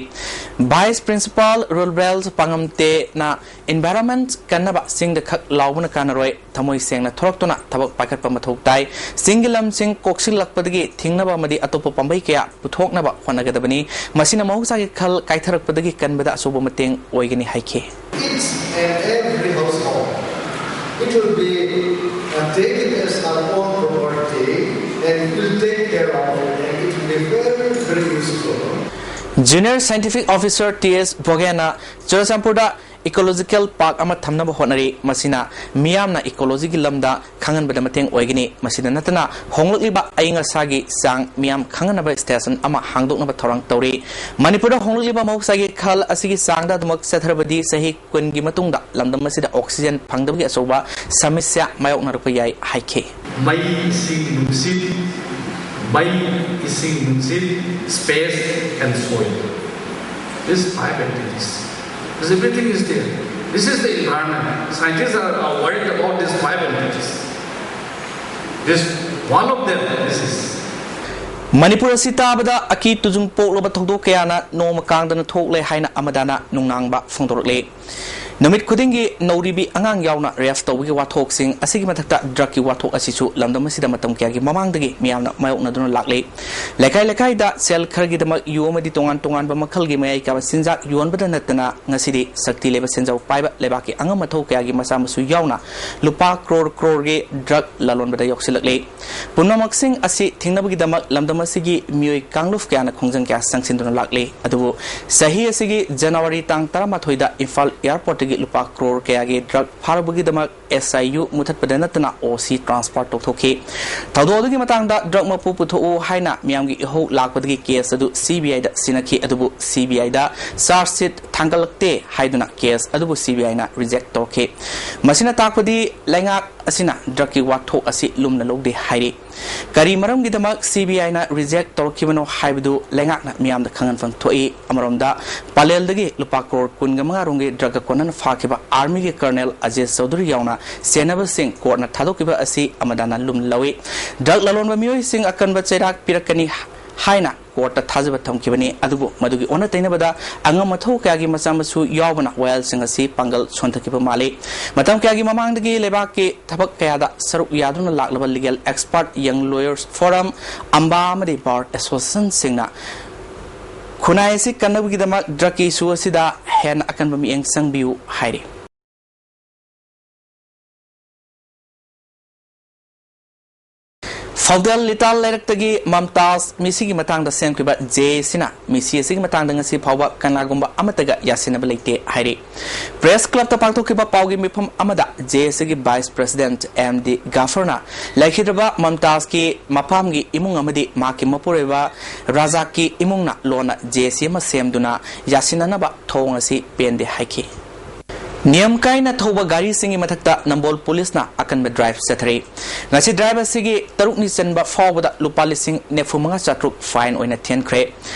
Vice Principal ꯔꯨꯜꯕꯦꯜ ꯄꯥꯉꯝꯇꯦꯅ environment ꯀꯟꯅꯕ ꯆꯤꯡꯗ ꯈꯛ ꯂꯥꯎꯕꯅ ꯀꯥꯟꯅꯔꯣꯏ, ꯊꯃꯣꯏ ꯁꯦꯡꯅ ꯊꯣꯔꯛꯇꯨꯅ ꯊꯕꯛ ꯄꯥꯏꯈꯠꯄ ꯃꯊꯧ ꯇꯥꯏ꯫ ꯆꯤꯡꯒꯤ ꯂꯝꯁꯤꯡ ꯀꯣꯛꯁꯤꯜꯂꯛꯄꯗꯒꯤ ꯊꯤꯡꯅꯕ ꯑꯃꯗꯤ ꯑꯇꯣꯞꯄ ꯄꯥꯝꯕꯩ ꯀꯌꯥ ꯄꯨꯊꯣꯛꯅꯕ ꯍꯣꯠꯅꯒꯗꯕꯅꯤ꯫ ꯃꯁꯤꯅ ꯃꯍꯧꯁꯥꯒꯤ ꯈꯜ ꯀꯥꯏꯊꯔꯛꯄꯗꯒꯤ ꯀꯟꯕꯗ ꯑꯆꯧꯕ ꯃꯇꯦꯡ ꯑꯣꯏꯒꯅꯤ ꯍꯥꯏꯈꯤ꯫ Each and every household, it will be uh, taken as our own property and will take care of it, and it will be very, very useful. Junior Scientific Officer T S ꯚꯣꯒꯦꯟꯅ ꯆꯨꯔꯥꯆꯥꯟꯄꯨꯔꯗ Ecological Park ꯑꯃ ꯊꯝꯅꯕ ꯍꯣꯠꯅꯔꯤ꯫ ꯃꯁꯤꯅ ꯃꯤꯌꯥꯝꯅ ecologyꯒꯤ ꯂꯝꯗ ꯈꯪꯍꯟꯕꯗ ꯃꯇꯦꯡ ꯑꯣꯏꯒꯅꯤ꯫ ꯃꯁꯤꯗ ꯅꯠꯇꯅ ꯍꯣꯡꯂꯛꯂꯤꯕ ꯑꯏꯪ ꯑꯁꯥꯒꯤ ꯆꯥꯡ ꯃꯤꯌꯥꯝ ꯈꯪꯍꯟꯅꯕ station ꯑꯃ ꯍꯥꯡꯗꯣꯛꯅꯕ ꯊꯧꯔꯥꯡ ꯇꯧꯔꯤ꯫ ꯃꯅꯤꯄꯨꯔꯗ ꯍꯣꯡꯂꯛꯂꯤꯕ ꯃꯍꯧꯁꯥꯒꯤ ꯈꯜ ꯑꯁꯤꯒꯤ ꯆꯥꯡꯗ ꯑꯗꯨꯃꯛ ꯆꯠꯊꯔꯕꯗꯤ ꯆꯍꯤ ꯀꯨꯟꯒꯤ ꯃꯇꯨꯡꯗ ꯂꯝꯗꯝ ꯑꯁꯤꯗ oxygen ꯐꯪꯗꯕꯒꯤ ꯑꯆꯧꯕ ꯁꯃꯁ꯭ꯌꯥ ꯃꯥꯌꯣꯛꯅꯔꯛꯄ ꯌꯥꯏ ꯍꯥꯏꯈꯤ꯫ ꯃꯩ, ꯏꯁꯤꯡ, ꯅꯨꯡꯁꯤꯠ, ꯃꯩ, ꯏꯁꯤꯡ, ꯅꯨꯡꯁꯤꯠ, space and soil. These five entities. Because everything is there. This is the environment. Scientists are, are worried about these five entities. This one of them, this is. Manipur ꯑꯁꯤ ꯇꯥꯕꯗ ꯑꯀꯤ ꯇꯨꯖꯨꯡ ꯄꯣꯛꯂꯕ ꯊꯧꯗꯣꯛ ꯀꯌꯥꯅ ꯅꯣꯡꯃ ꯀꯥꯡꯗꯅ ꯊꯣꯛꯂꯦ ꯍꯥꯏꯅ ꯑꯃꯗꯥꯅ ꯅꯨꯡꯅꯥꯡꯕ ꯐꯣꯡꯗꯣꯔꯛꯂꯤ꯫ ꯅꯨꯃꯤꯠ ꯈꯨꯗꯤꯡꯒꯤ ꯅꯧꯔꯤꯕꯤ ꯑꯉꯥꯡ ꯌꯥꯎꯅ rape ꯇꯧꯕꯒꯤ ꯋꯥꯊꯣꯛꯁꯤꯡ ꯑꯁꯤꯒꯤ ꯃꯊꯛꯇ drugꯀꯤ ꯋꯥꯊꯣꯛ ꯑꯁꯤꯁꯨ ꯂꯝꯗꯝ ꯑꯁꯤꯗ ꯃꯇꯝ ꯀꯌꯥꯒꯤ ꯃꯃꯥꯡꯗꯒꯤ ꯃꯤꯌꯥꯝꯅ ꯃꯥꯌꯣꯛꯅꯗꯨꯅ ꯂꯥꯛꯂꯤ꯫ ꯂꯩꯀꯥꯏ ꯂꯩꯀꯥꯏꯗ ꯁꯦꯜ ꯈꯔꯒꯤꯗꯃꯛ ꯌꯨ ꯑꯃꯗꯤ ꯇꯣꯉꯥꯟ ꯇꯣꯉꯥꯟꯕ ꯃꯈꯜꯒꯤ ꯃꯌꯥꯏ ꯀꯥꯕ ꯆꯤꯟꯖꯥꯛ ꯌꯣꯟꯕꯗ ꯅꯠꯇꯅ ꯉꯁꯤꯗꯤ ꯁꯛꯇꯤ ꯂꯩꯕ ꯁꯦꯟꯖꯥꯎ ꯄꯥꯏꯕ ꯂꯩꯕꯥꯛꯀꯤ ꯑꯉꯝ ꯑꯊꯧ ꯀꯌꯥꯒꯤ ꯃꯆꯥ ꯃꯁꯨ ꯌꯥꯎꯅ ꯂꯨꯄꯥ ꯀ꯭ꯔꯣꯔ ꯀ꯭ꯔꯣꯔꯒꯤ drug ꯂꯂꯣꯟꯕꯗ ꯌꯥꯎꯁꯤꯜꯂꯛꯂꯤ꯫ ꯄꯨꯝꯅꯃꯛꯁꯤꯡ ꯑꯁꯤ ꯊꯤꯡꯅꯕꯒꯤꯗꯃꯛ ꯂꯝꯗꯝ ꯑꯁꯤꯒꯤ ꯃꯤꯑꯣꯏ ꯀꯥꯡꯂꯨꯞ ꯀꯌꯥꯅ ꯈꯣꯡꯖꯪ ꯀꯌꯥ ꯆꯪꯁꯤꯟꯗꯨꯅ ꯂꯥꯛꯂꯤ꯫ ꯑꯗꯨꯕꯨ ꯆꯍꯤ ꯑꯁꯤꯒꯤ ꯖꯅꯋꯥꯔꯤ ꯇꯥꯡ ꯇꯔꯥꯃꯥꯊꯣꯏꯗ ꯏꯝꯐꯥꯜ airportꯇꯒꯤ ꯂꯨꯄꯥ ꯀ꯭ꯔꯣꯔ ꯀꯌꯥꯒꯤ ꯗ꯭ꯔꯒ ꯐꯥꯔꯨꯕꯒꯤꯗꯃꯛ ꯑꯦꯁ ꯑꯥꯏ ꯌꯨ ꯃꯨꯊꯠꯄꯗ ꯅꯠꯇꯅ ꯑꯣ ꯁꯤ ꯇ꯭ꯔꯥꯟꯁꯐꯔ ꯇꯧꯊꯣꯛꯈꯤ꯫ ꯊꯧꯗꯣꯛ ꯑꯗꯨꯒꯤ ꯃꯇꯥꯡꯗ ꯗ꯭ꯔꯒ ꯃꯄꯨ ꯄꯨꯊꯣꯛꯎ ꯍꯥꯏꯅ ꯃꯤꯌꯥꯝꯒꯤ ꯏꯍꯧ ꯂꯥꯛꯄꯗꯒꯤ ꯀꯦꯁ ꯑꯗꯨ ꯁꯤ ꯕꯤ ꯑꯥꯏꯗ ꯁꯤꯟꯅꯈꯤ꯫ ꯑꯗꯨꯕꯨ ꯁꯤ ꯕꯤ ꯑꯥꯏꯗ ꯆꯥꯔꯖ ꯁꯤꯠ ꯊꯥꯡꯒꯠꯂꯛꯇꯦ ꯍꯥꯏꯗꯨꯅ ꯀꯦꯁ ꯑꯗꯨꯕꯨ ꯁꯤ ꯕꯤ ꯑꯥꯏꯅ ꯔꯤꯖꯦꯛ ꯇꯧꯔꯛꯈꯤ꯫ ꯃꯁꯤꯅ ꯇꯥꯛꯄꯗꯤ ꯂꯩꯉꯥꯛ ꯑꯁꯤꯅ ꯗ꯭ꯔꯒꯀꯤ ꯋꯥꯊꯣꯛ ꯑꯁꯤ ꯂꯨꯝꯅ ꯂꯧꯗꯦ ꯍꯥꯏꯔꯤ꯫ ꯀꯔꯤ ꯃꯔꯝꯒꯤꯗꯃꯛ ꯁꯤ ꯕꯤ ꯑꯥꯏꯅ ꯔꯤꯖꯦꯛ ꯇꯧꯔꯛꯈꯤꯕꯅꯣ ꯍꯥꯏꯕꯗꯨ ꯂꯩꯉꯥꯛꯅ ꯃꯤꯌꯥꯝꯗ ꯈꯪꯍꯟꯐꯝ ꯊꯣꯛꯏ꯫ ꯑꯃꯔꯣꯝꯗ, ꯄꯂꯦꯜꯗꯒꯤ ꯂꯨꯄꯥ ꯀ꯭ꯔꯣꯔ ꯀꯨꯟꯒ ꯃꯉꯥ ꯔꯣꯝꯒꯤ ꯗ꯭ꯔꯒ ꯀꯣꯟꯅꯅ ꯐꯥꯈꯤꯕ ꯑꯥꯔꯃꯤꯒꯤ ꯀꯔꯅꯦꯜ ꯑꯖꯦ ꯆꯧꯙꯨꯔꯤ ꯌꯥꯎꯅ ꯁꯦꯟꯅꯕꯁꯤꯡ ꯀꯣꯔꯠꯅ ꯊꯥꯗꯣꯛꯈꯤꯕ ꯑꯁꯤ ꯑꯃꯗꯥꯅ ꯂꯨꯝꯅ ꯂꯧꯏ꯫ ꯗ꯭ꯔꯒ ꯂꯂꯣꯟꯕ ꯃꯤꯑꯣꯏꯁꯤꯡ ꯑꯀꯟꯕ ꯆꯩꯔꯥꯛ ꯄꯤꯔꯛꯀꯅꯤ ꯍꯥꯏꯅ ꯀꯣꯔꯠꯇ ꯊꯥꯖꯕ ꯊꯝꯈꯤꯕꯅꯤ꯫ ꯑꯗꯨꯕꯨ ꯃꯗꯨꯒꯤ ꯑꯣꯟꯅ ꯇꯩꯅꯕꯗ ꯑꯉꯝ ꯑꯊꯧ ꯀꯌꯥꯒꯤ ꯃꯆꯥ ꯃꯁꯨ ꯌꯥꯎꯕꯅ ꯋꯥꯌꯦꯜꯁꯤꯡ ꯑꯁꯤ ꯄꯥꯡꯒꯜ ꯁꯣꯟꯊꯈꯤꯕ ꯃꯥꯜꯂꯤ꯫ ꯃꯇꯝ ꯀꯌꯥꯒꯤ ꯃꯃꯥꯡꯗꯒꯤ ꯂꯩꯕꯥꯛꯀꯤ ꯊꯕꯛ ꯀꯌꯥꯗ ꯁꯔꯨꯛ ꯌꯥꯗꯨꯅ ꯂꯥꯛꯂꯕ ꯂꯤꯒꯦꯜ ꯑꯦꯛꯁꯄꯔꯠ, ꯌꯪ ꯂꯣꯌꯔꯁ ꯐꯣꯔꯝ, ꯑꯝꯕꯥ ꯑꯃꯗꯤ ꯕꯥꯔ ꯑꯦꯁꯣꯁꯤꯌꯦꯁꯟꯁꯤꯡꯅ ꯈꯨꯟꯅꯥꯏ ꯑꯁꯤ ꯀꯟꯅꯕꯒꯤꯗꯃꯛ ꯗ꯭ꯔꯒꯀꯤ ꯏꯁꯨ ꯑꯁꯤꯗ ꯍꯦꯟꯅ ꯑꯀꯟꯕ ꯃꯤꯠꯌꯦꯡ ꯆꯪꯕꯤꯌꯨ ꯍꯥꯏꯔꯤ꯫ ꯐꯥꯎꯗꯦꯜ ꯂꯤꯇꯥꯜ ꯂꯩꯔꯛꯇꯒꯤ ꯃꯝꯇꯥꯖ ꯃꯤꯁꯤꯒꯤ ꯃꯇꯥꯡꯗ ꯁꯦꯝꯈꯤꯕ ꯖꯦ ꯑꯦꯁꯤꯅ ꯃꯤꯁꯤ ꯑꯁꯤꯒꯤ ꯃꯇꯥꯡꯗ ꯉꯁꯤ ꯐꯥꯎꯕ ꯀꯅꯥꯒꯨꯝꯕ ꯑꯃꯠꯇꯒ ꯌꯥꯁꯤꯟꯅꯕ ꯂꯩꯇꯦ ꯍꯥꯏꯔꯤ꯫ ꯄ꯭ꯔꯦꯁ ꯀ꯭ꯂꯕꯇ ꯄꯥꯡꯊꯣꯛꯈꯤꯕ ꯄꯥꯎꯒꯤ ꯃꯤꯐꯝ ꯑꯃꯗ ꯖꯦ ꯑꯦꯁꯤꯒꯤ ꯚꯥꯏꯁ ꯄ꯭ꯔꯦꯁꯤꯗꯦꯟꯠ ꯑꯦꯝ ꯗꯤ ꯒꯥꯐꯔꯅ ꯂꯩꯈꯤꯗ꯭ꯔꯕ ꯃꯝꯇꯥꯖꯀꯤ ꯃꯄꯥꯝꯒꯤ ꯏꯃꯨꯡ ꯑꯃꯗꯤ ꯃꯍꯥꯛꯀꯤ ꯃꯄꯨꯔꯣꯏꯕ ꯔꯥꯖꯥꯛꯀꯤ ꯏꯃꯨꯡꯅ ꯂꯣꯟꯅ ꯖꯦ ꯑꯦꯁꯤ ꯑꯃ ꯁꯦꯝꯗꯨꯅ ꯌꯥꯁꯤꯟꯅꯅꯕ ꯊꯧꯑꯣꯡ ꯑꯁꯤ ꯄꯦꯟꯗꯦ ꯍꯥꯏꯈꯤ꯫ ꯅꯤꯌꯝ ꯀꯥꯏꯅ ꯊꯧꯕ ꯒꯥꯔꯤꯁꯤꯡꯒꯤ ꯃꯊꯛꯇ ꯅꯝꯕꯣꯜ ꯄꯨꯂꯤꯁꯅ ꯑꯀꯟꯕ ꯗ꯭ꯔꯥꯏꯚ ꯆꯠꯊꯔꯤ꯫ ꯉꯁꯤ ꯗ꯭ꯔꯥꯏꯚ ꯑꯁꯤꯒꯤ ꯇꯔꯨꯛꯅꯤ ꯆꯟꯕ ꯐꯥꯎꯕꯗ ꯂꯨꯄꯥ ꯂꯤꯁꯤꯡ ꯅꯤꯐꯨ ꯃꯉꯥ ꯆꯥꯇ꯭ꯔꯨꯛ ꯐꯥꯏꯟ ꯑꯣꯏꯅ ꯊꯤꯍꯟꯈ꯭ꯔꯦ꯫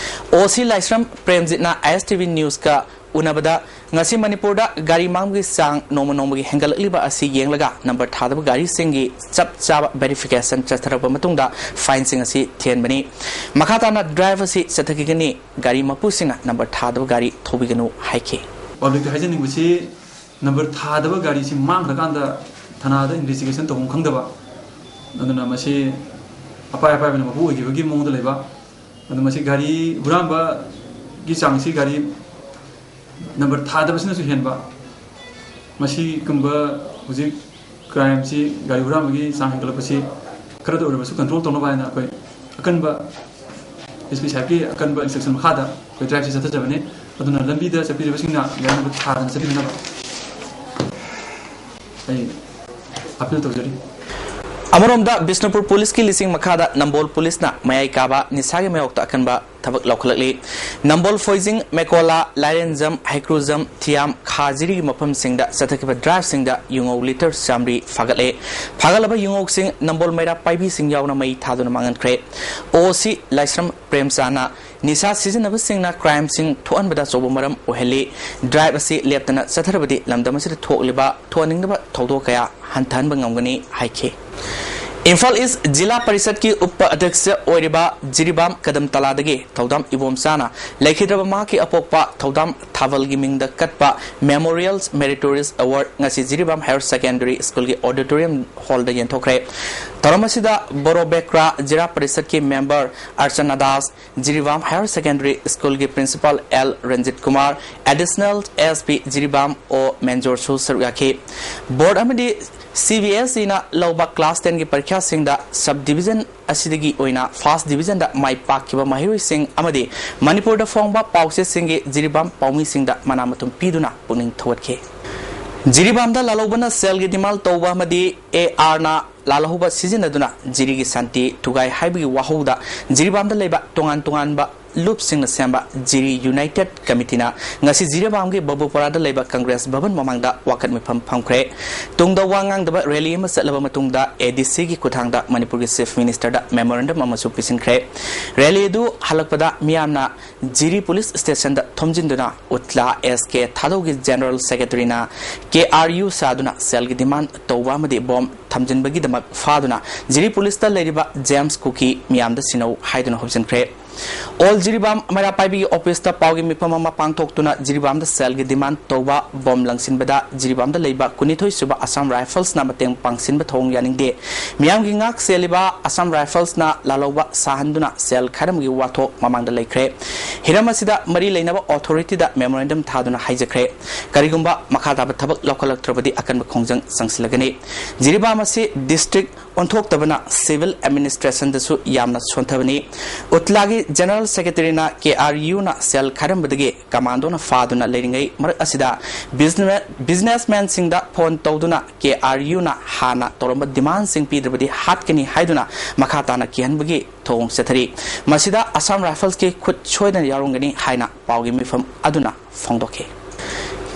ꯑꯣ ꯁꯤ ꯂꯥꯏꯁ꯭ꯔꯝ ꯄ꯭ꯔꯦꯝꯖꯤꯠꯅ ꯑꯥꯏ ꯑꯦꯁ ꯇꯤ ꯚꯤ ꯅ꯭ꯌꯨꯁꯀ ꯎꯅꯕꯗ ꯉꯁꯤ ꯃꯅꯤꯄꯨꯔꯗ ꯒꯥꯔꯤ ꯃꯥꯡꯕꯒꯤ ꯆꯥꯡ ꯅꯣꯡꯃ ꯅꯣꯡꯃꯒꯤ ꯍꯦꯟꯒꯠꯂꯛꯂꯤꯕ ꯑꯁꯤ ꯌꯦꯡꯂꯒ ꯅꯝꯕꯔ ꯊꯥꯗꯕ ꯒꯥꯔꯤꯁꯤꯡꯒꯤ ꯆꯞ ꯆꯥꯕ ꯚꯦꯔꯤꯐꯤꯀꯦꯁꯟ ꯆꯠꯊꯔꯕ ꯃꯇꯨꯡꯗ ꯐꯥꯏꯟꯁꯤꯡ ꯑꯁꯤ ꯊꯤꯍꯟꯕꯅꯤ꯫ ꯃꯈꯥ ꯇꯥꯅ ꯗ꯭ꯔꯥꯏꯚ ꯑꯁꯤ ꯆꯠꯊꯈꯤꯒꯅꯤ꯫ ꯒꯥꯔꯤ ꯃꯄꯨꯁꯤꯡꯅ ꯅꯝꯕꯔ ꯊꯥꯗꯕ ꯒꯥꯔꯤ ꯊꯧꯕꯤꯒꯅꯨ ꯍꯥꯏꯈꯤ꯫ ꯄꯕ꯭ꯂꯤꯛꯇ ꯍꯥꯏꯖꯅꯤꯡꯕꯁꯤ, ꯅꯝꯕꯔ ꯊꯥꯗꯕ ꯒꯥꯔꯤꯁꯤ ꯃꯥꯡꯈ꯭ꯔꯀꯥꯟꯗ ꯊꯥꯅꯥꯗ ꯏꯟꯚꯦꯁꯇꯤꯒꯦꯁꯟ ꯇꯧꯐꯝ ꯈꯪꯗꯕ, ꯑꯗꯨꯅ ꯃꯁꯤ ꯑꯄꯥꯏ ꯑꯄꯥꯏꯕꯅ ꯃꯄꯨ ꯑꯣꯏꯈꯤꯕꯒꯤ ꯃꯑꯣꯡꯗ ꯂꯩꯕ꯫ ꯑꯗꯨ ꯃꯁꯤ ꯒꯥꯔꯤ ꯍꯨꯔꯥꯟꯕꯒꯤ ꯆꯥꯡꯁꯤ ꯒꯥꯔꯤ ꯅꯝꯕꯔ ꯊꯥꯗꯕꯁꯤꯅꯁꯨ ꯍꯦꯟꯕ꯫ ꯃꯁꯤꯒꯨꯝꯕ ꯍꯧꯖꯤꯛ ꯀ꯭ꯔꯥꯏꯝꯁꯤ, ꯒꯥꯔꯤ ꯍꯨꯔꯥꯟꯕꯒꯤ ꯆꯥꯡ ꯍꯦꯟꯒꯠꯂꯛꯄꯁꯤ ꯈꯔꯗ ꯑꯣꯏꯔꯕꯁꯨ ꯀꯟꯇ꯭ꯔꯣꯜ ꯇꯧꯅꯕ ꯍꯥꯏꯅ ꯑꯩꯈꯣꯏ ꯑꯀꯟꯕ ꯑꯦꯁ ꯄꯤ ꯁꯥꯍꯦꯕꯀꯤ ꯑꯀꯟꯕ ꯏꯟꯁꯇ꯭ꯔꯛꯁꯟ ꯃꯈꯥꯗ ꯑꯩꯈꯣꯏ ꯗ꯭ꯔꯥꯏꯚꯁꯤ ꯆꯠꯊꯖꯕꯅꯤ꯫ ꯑꯗꯨꯅ ꯂꯝꯕꯤꯗ ꯆꯠꯄꯤꯔꯤꯕꯁꯤꯡꯅ ꯒꯥꯔꯤ ꯅꯝꯕꯔ ꯊꯥꯗꯅ ꯆꯠꯄꯤꯗꯅꯕ꯫ ꯑꯩ ꯑꯄꯤꯜ ꯇꯧꯖꯔꯤ꯫ ꯑꯃꯔꯣꯝꯗ ꯕꯤꯁꯅꯨꯄꯨꯔ ꯄꯨꯂꯤꯁꯀꯤ ꯂꯤꯁꯤꯡ ꯃꯈꯥꯗ ꯅꯝꯕꯣꯜ ꯄꯨꯂꯤꯁꯅ ꯃꯌꯥꯏ ꯀꯥꯕ ꯅꯤꯁꯥꯒꯤ ꯃꯥꯌꯣꯛꯇ ꯑꯀꯟꯕ ꯊꯕꯛ ꯂꯧꯈꯠꯂꯛꯂꯤ꯫ ꯅꯝꯕꯣꯜ ꯐꯣꯏꯖꯤꯡ, ꯃꯦꯀꯣꯂꯥ, ꯂꯥꯏꯔꯦꯟꯖꯝ, ꯍꯩꯀ꯭ꯔꯨꯖꯝ, ꯊꯤꯌꯥꯝ, ꯈꯥ ꯖꯤꯔꯤꯒꯤ ꯃꯐꯝꯁꯤꯡꯗ ꯆꯠꯊꯈꯤꯕ ꯗ꯭ꯔꯥꯏꯚꯁꯤꯡꯗ ꯌꯨꯉꯧ ꯂꯤꯇꯔ ꯆꯥꯃꯔꯤ ꯐꯥꯒꯠꯂꯦ꯫ ꯐꯥꯒꯠꯂꯕ ꯌꯨꯉꯧꯁꯤꯡ ꯅꯝꯕꯣꯜ ꯃꯩꯔꯥ ꯄꯥꯏꯕꯤꯁꯤꯡ ꯌꯥꯎꯅ ꯃꯩ ꯊꯥꯗꯨꯅ ꯃꯥꯡꯍꯟꯈ꯭ꯔꯦ꯫ ꯑꯣ ꯁꯤ ꯂꯥꯏꯁ꯭ꯔꯝ ꯄ꯭ꯔꯦꯝꯆꯥꯅ ꯅꯤꯁꯥ ꯁꯤꯖꯤꯟꯅꯕꯁꯤꯡꯅ ꯀ꯭ꯔꯥꯏꯝꯁꯤꯡ ꯊꯣꯛꯍꯟꯕꯗ ꯑꯆꯧꯕ ꯃꯔꯝ ꯑꯣꯏꯍꯜꯂꯤ꯫ ꯗ꯭ꯔꯥꯏꯚ ꯑꯁꯤ ꯂꯦꯞꯇꯅ ꯆꯠꯊꯔꯕꯗꯤ ꯂꯝꯗꯝ ꯑꯁꯤꯗ ꯊꯣꯛꯂꯤꯕ ꯊꯣꯛꯍꯟꯅꯤꯡꯗꯕ ꯊꯧꯗꯣꯛ ꯀꯌꯥ ꯍꯟꯊꯍꯟꯕ ꯉꯝꯒꯅꯤ ꯍꯥꯏꯈꯤ꯫ ꯏꯝꯐꯥꯜ ꯏꯁ ꯖꯤꯂꯥ ꯄꯔꯤꯁꯠꯀꯤ ꯎꯄ ꯑꯗ꯭ꯌꯛꯁ ꯑꯣꯏꯔꯤꯕ ꯖꯤꯔꯤꯕꯥꯝ ꯀꯗꯝ ꯇꯂꯥꯗꯒꯤ ꯊꯧꯗꯥꯝ ꯏꯕꯣꯝꯆꯥꯅ ꯂꯩꯈꯤꯗ꯭ꯔꯕ ꯃꯍꯥꯛꯀꯤ ꯑꯄꯣꯛꯄ ꯊꯧꯗꯥꯝ ꯊꯥꯕꯜꯒꯤ ꯃꯤꯡꯗ ꯀꯠꯄ Memorial Meritorious Award ꯉꯁꯤ ꯖꯤꯔꯤꯕꯥꯝ ꯍꯥꯌꯔ ꯁꯦꯀꯦꯟꯗꯔꯤ ꯁ꯭ꯀꯨꯜꯒꯤ ꯑꯣꯗꯤꯇꯣꯔꯤꯌꯝ ꯍꯣꯜꯗ ꯌꯦꯟꯊꯣꯛꯈ꯭ꯔꯦ꯫ ꯊꯧꯔꯝ ꯑꯁꯤꯗ ꯕꯣꯔꯣ ꯕꯦꯀ꯭ꯔꯥ ꯖꯤꯂꯥ ꯄꯔꯤꯁꯠꯀꯤ member Archana Das, Jiribam higher secondary ꯁ꯭ꯀꯨꯜꯒꯤ principal L Ranjit Kumar, additional S P Jiribam ꯑꯣ ꯃꯦꯟꯖꯣꯔꯁꯨ ꯁꯔꯨꯛ ꯌꯥꯈꯤ꯫ ꯕꯣꯔꯗ ꯑꯃꯗꯤ ꯁꯤ ꯕꯤ ꯑꯦꯁ ꯏꯅ ꯂꯧꯕ ꯀ꯭ꯂꯥꯁ ꯇꯦꯟꯒꯤ ꯄꯔꯤꯈ꯭ꯌꯥꯁꯤꯡꯗ ꯁꯕ ꯗꯤꯕꯤꯖꯟ ꯑꯁꯤꯗꯒꯤ ꯑꯣꯏꯅ ꯐꯥꯔꯁ ꯗꯤꯕꯤꯖꯟꯗ ꯃꯥꯏ ꯄꯥꯛꯈꯤꯕ ꯃꯍꯩꯔꯣꯏꯁꯤꯡ ꯑꯃꯗꯤ ꯃꯅꯤꯄꯨꯔꯗ ꯐꯣꯡꯕ ꯄꯥꯎꯆꯦꯁꯤꯡꯒꯤ ꯖꯤꯔꯤꯕꯥꯝ ꯄꯥꯎꯃꯤꯁꯤꯡꯗ ꯃꯅꯥ ꯃꯊꯨꯝ ꯄꯤꯗꯨꯅ ꯄꯨꯛꯅꯤꯡ ꯊꯧꯒꯠꯈꯤ꯫ ꯖꯤꯔꯤꯕꯥꯝꯗ ꯂꯥꯜꯍꯧꯕꯅ ꯁꯦꯜꯒꯤ ꯗꯤꯃꯥꯟ ꯇꯧꯕ ꯑꯃꯗꯤ ꯑꯦ ꯑꯥꯔꯅ ꯂꯥꯜꯍꯧꯕ ꯁꯤꯖꯤꯟꯅꯗꯨꯅ ꯖꯤꯔꯤꯒꯤ ꯁꯥꯟꯇꯤ ꯊꯨꯒꯥꯏ ꯍꯥꯏꯕꯒꯤ ꯋꯥꯍꯧꯗ ꯖꯤꯔꯤꯕꯥꯝꯗ ꯂꯩꯕ ꯇꯣꯉꯥꯟ ꯇꯣꯉꯥꯟꯕ ꯂꯨꯞꯁꯤꯡꯅ ꯁꯦꯝꯕ ꯖꯤꯔꯤ ꯌꯨꯅꯥꯏꯇꯦꯗ ꯀꯃꯤꯇꯤꯅ ꯉꯁꯤ ꯖꯤꯔꯤꯕꯥꯝꯒꯤ ꯕꯕꯨꯄꯔꯥꯗ ꯂꯩꯕ ꯀꯪꯒ꯭ꯔꯦꯁ ꯚꯕꯟ ꯃꯃꯥꯡꯗ ꯋꯥꯀꯠ ꯃꯤꯐꯝ ꯐꯝꯈ꯭ꯔꯦ꯫ ꯇꯨꯡꯗ ꯋꯥ ꯉꯥꯡꯗꯕ ꯔꯦꯂꯤ ꯑꯃ ꯆꯠꯂꯕ ꯃꯇꯨꯡꯗ ꯑꯦ ꯗꯤ ꯁꯤꯒꯤ ꯈꯨꯠꯊꯥꯡꯗ ꯃꯅꯤꯄꯨꯔꯒꯤ ꯆꯤꯐ ꯃꯤꯅꯤꯁꯇꯔꯗ ꯃꯦꯃꯣꯔꯦꯟꯗꯝ ꯑꯃꯁꯨ ꯄꯤꯁꯤꯟꯈ꯭ꯔꯦ꯫ ꯔꯦꯂꯤ ꯑꯗꯨ ꯍꯜꯂꯛꯄꯗ ꯃꯤꯌꯥꯝꯅ ꯖꯤꯔꯤ ꯄꯨꯂꯤꯁ ꯁ꯭ꯇꯦꯁꯟꯗ ꯊꯣꯝꯖꯤꯟꯗꯨꯅ ꯎꯠꯂꯥ ꯑꯦꯁ ꯀꯦ ꯊꯥꯗꯧꯒꯤ ꯖꯦꯅꯔꯦꯜ ꯁꯦꯀ꯭ꯔꯦꯇꯔꯤꯅ ꯀꯦ ꯑꯥꯔ ꯌꯨ ꯁꯥꯗꯨꯅ ꯁꯦꯜꯒꯤ ꯗꯤꯃꯥꯟ ꯇꯧꯕ ꯑꯃꯗꯤ ꯕꯣꯝ ꯊꯝꯖꯤꯟꯕꯒꯤꯗꯃꯛ ꯐꯥꯗꯨꯅ ꯖꯤꯔꯤ ꯄꯨꯂꯤꯁꯇ ꯂꯩꯔꯤꯕ ꯖꯦꯝꯁ ꯀꯨꯀꯤ ꯃꯤꯌꯥꯝꯗ ꯁꯤꯟꯅꯧ ꯍꯥꯏꯗꯨꯅ ꯍꯨꯞꯆꯤꯟꯈ꯭ꯔꯦ꯫ ꯑꯣꯜ ꯖꯤꯔꯤꯕꯥꯝ ꯃꯩꯔꯥ ꯄꯥꯏꯕꯤꯒꯤ ꯑꯣꯐꯤꯁꯇ ꯄꯥꯎꯒꯤ ꯃꯤꯐꯝ ꯑꯃ ꯄꯥꯡꯊꯣꯛꯇꯨꯅ ꯖꯤꯔꯤꯕꯥꯝꯗ ꯁꯦꯜꯒꯤ ꯗꯤꯃꯥꯟ ꯇꯧꯕ ꯕꯣꯝ ꯂꯪꯁꯤꯟꯕꯗ ꯖꯤꯔꯤꯕꯥꯝꯗ ꯂꯩꯕ ꯀꯨꯟꯅꯤꯊꯣꯏ ꯁꯨꯕ ꯑꯁꯥꯝ ꯔꯥꯏꯐꯜꯁꯅ ꯃꯇꯦꯡ ꯄꯥꯡꯁꯤꯟꯕ ꯊꯧꯑꯣꯡ ꯌꯥꯅꯤꯡꯗꯦ꯫ ꯃꯤꯌꯥꯝꯒꯤ ꯉꯥꯛ ꯁꯦꯜꯂꯤꯕ ꯑꯁꯥꯝ ꯔꯥꯏꯐꯜꯁꯅ ꯂꯥꯜꯍꯧꯕ ꯁꯥꯍꯟꯗꯨꯅ ꯁꯦꯜ ꯈꯥꯏꯔꯝꯕꯒꯤ ꯋꯥꯊꯣꯛ ꯃꯃꯥꯡꯗ ꯂꯩꯈ꯭ꯔꯦ꯫ ꯍꯤꯔꯝ ꯑꯁꯤꯗ ꯃꯔꯤ ꯂꯩꯅꯕ ꯑꯣꯊꯣꯔꯤꯇꯤꯗ ꯃꯦꯃꯣꯔꯦꯟꯗꯝ ꯊꯥꯗꯨꯅ ꯍꯥꯏꯖꯈ꯭ꯔꯦ꯫ ꯀꯔꯤꯒꯨꯝꯕ ꯃꯈꯥ ꯇꯥꯕ ꯊꯕꯛ ꯂꯧꯈꯠꯂꯛꯇ꯭ꯔꯕꯗꯤ ꯑꯀꯟꯕ ꯈꯣꯡꯖꯪ ꯆꯪꯁꯤꯜꯂꯒꯅꯤ꯫ ꯖꯤꯔꯤꯕꯥꯝ ꯑꯁꯤ ꯗꯤꯁꯇ꯭ꯔꯤꯛ ꯑꯣꯟꯊꯣꯛꯇꯕꯅ civil administrationꯗꯁꯨ ꯌꯥꯝꯅ ꯁꯣꯟꯊꯕꯅꯤ꯫ UTLAꯒꯤ General Secretaryꯅ KRUꯅ ꯁꯦꯜ ꯈꯥꯏꯔꯝꯕꯗꯒꯤ commandoꯅ ꯐꯥꯗꯨꯅ ꯂꯩꯔꯤꯉꯩ ꯃꯔꯛ ꯑꯁꯤꯗ business- businessmanꯁꯤꯡꯗ phone ꯇꯧꯗꯨꯅ KRUꯅ ꯍꯥꯟꯅ ꯇꯧꯔꯝꯕ demandꯁꯤꯡ ꯄꯤꯗ꯭ꯔꯕꯗꯤ ꯍꯥꯠꯀꯅꯤ ꯍꯥꯏꯗꯨꯅ ꯃꯈꯥ ꯇꯥꯅ ꯀꯤꯍꯟꯕꯒꯤ ꯊꯧꯑꯣꯡ ꯆꯠꯊꯔꯤ꯫ ꯃꯁꯤꯗ Assam Riflesꯀꯤ ꯈꯨꯠ ꯁꯣꯏꯗꯅ ꯌꯥꯎꯔꯝꯒꯅꯤ ꯍꯥꯏꯅ ꯄꯥꯎꯒꯤ ꯃꯤꯐꯝ ꯑꯗꯨꯅ ꯐꯣꯡꯗꯣꯛꯈꯤ꯫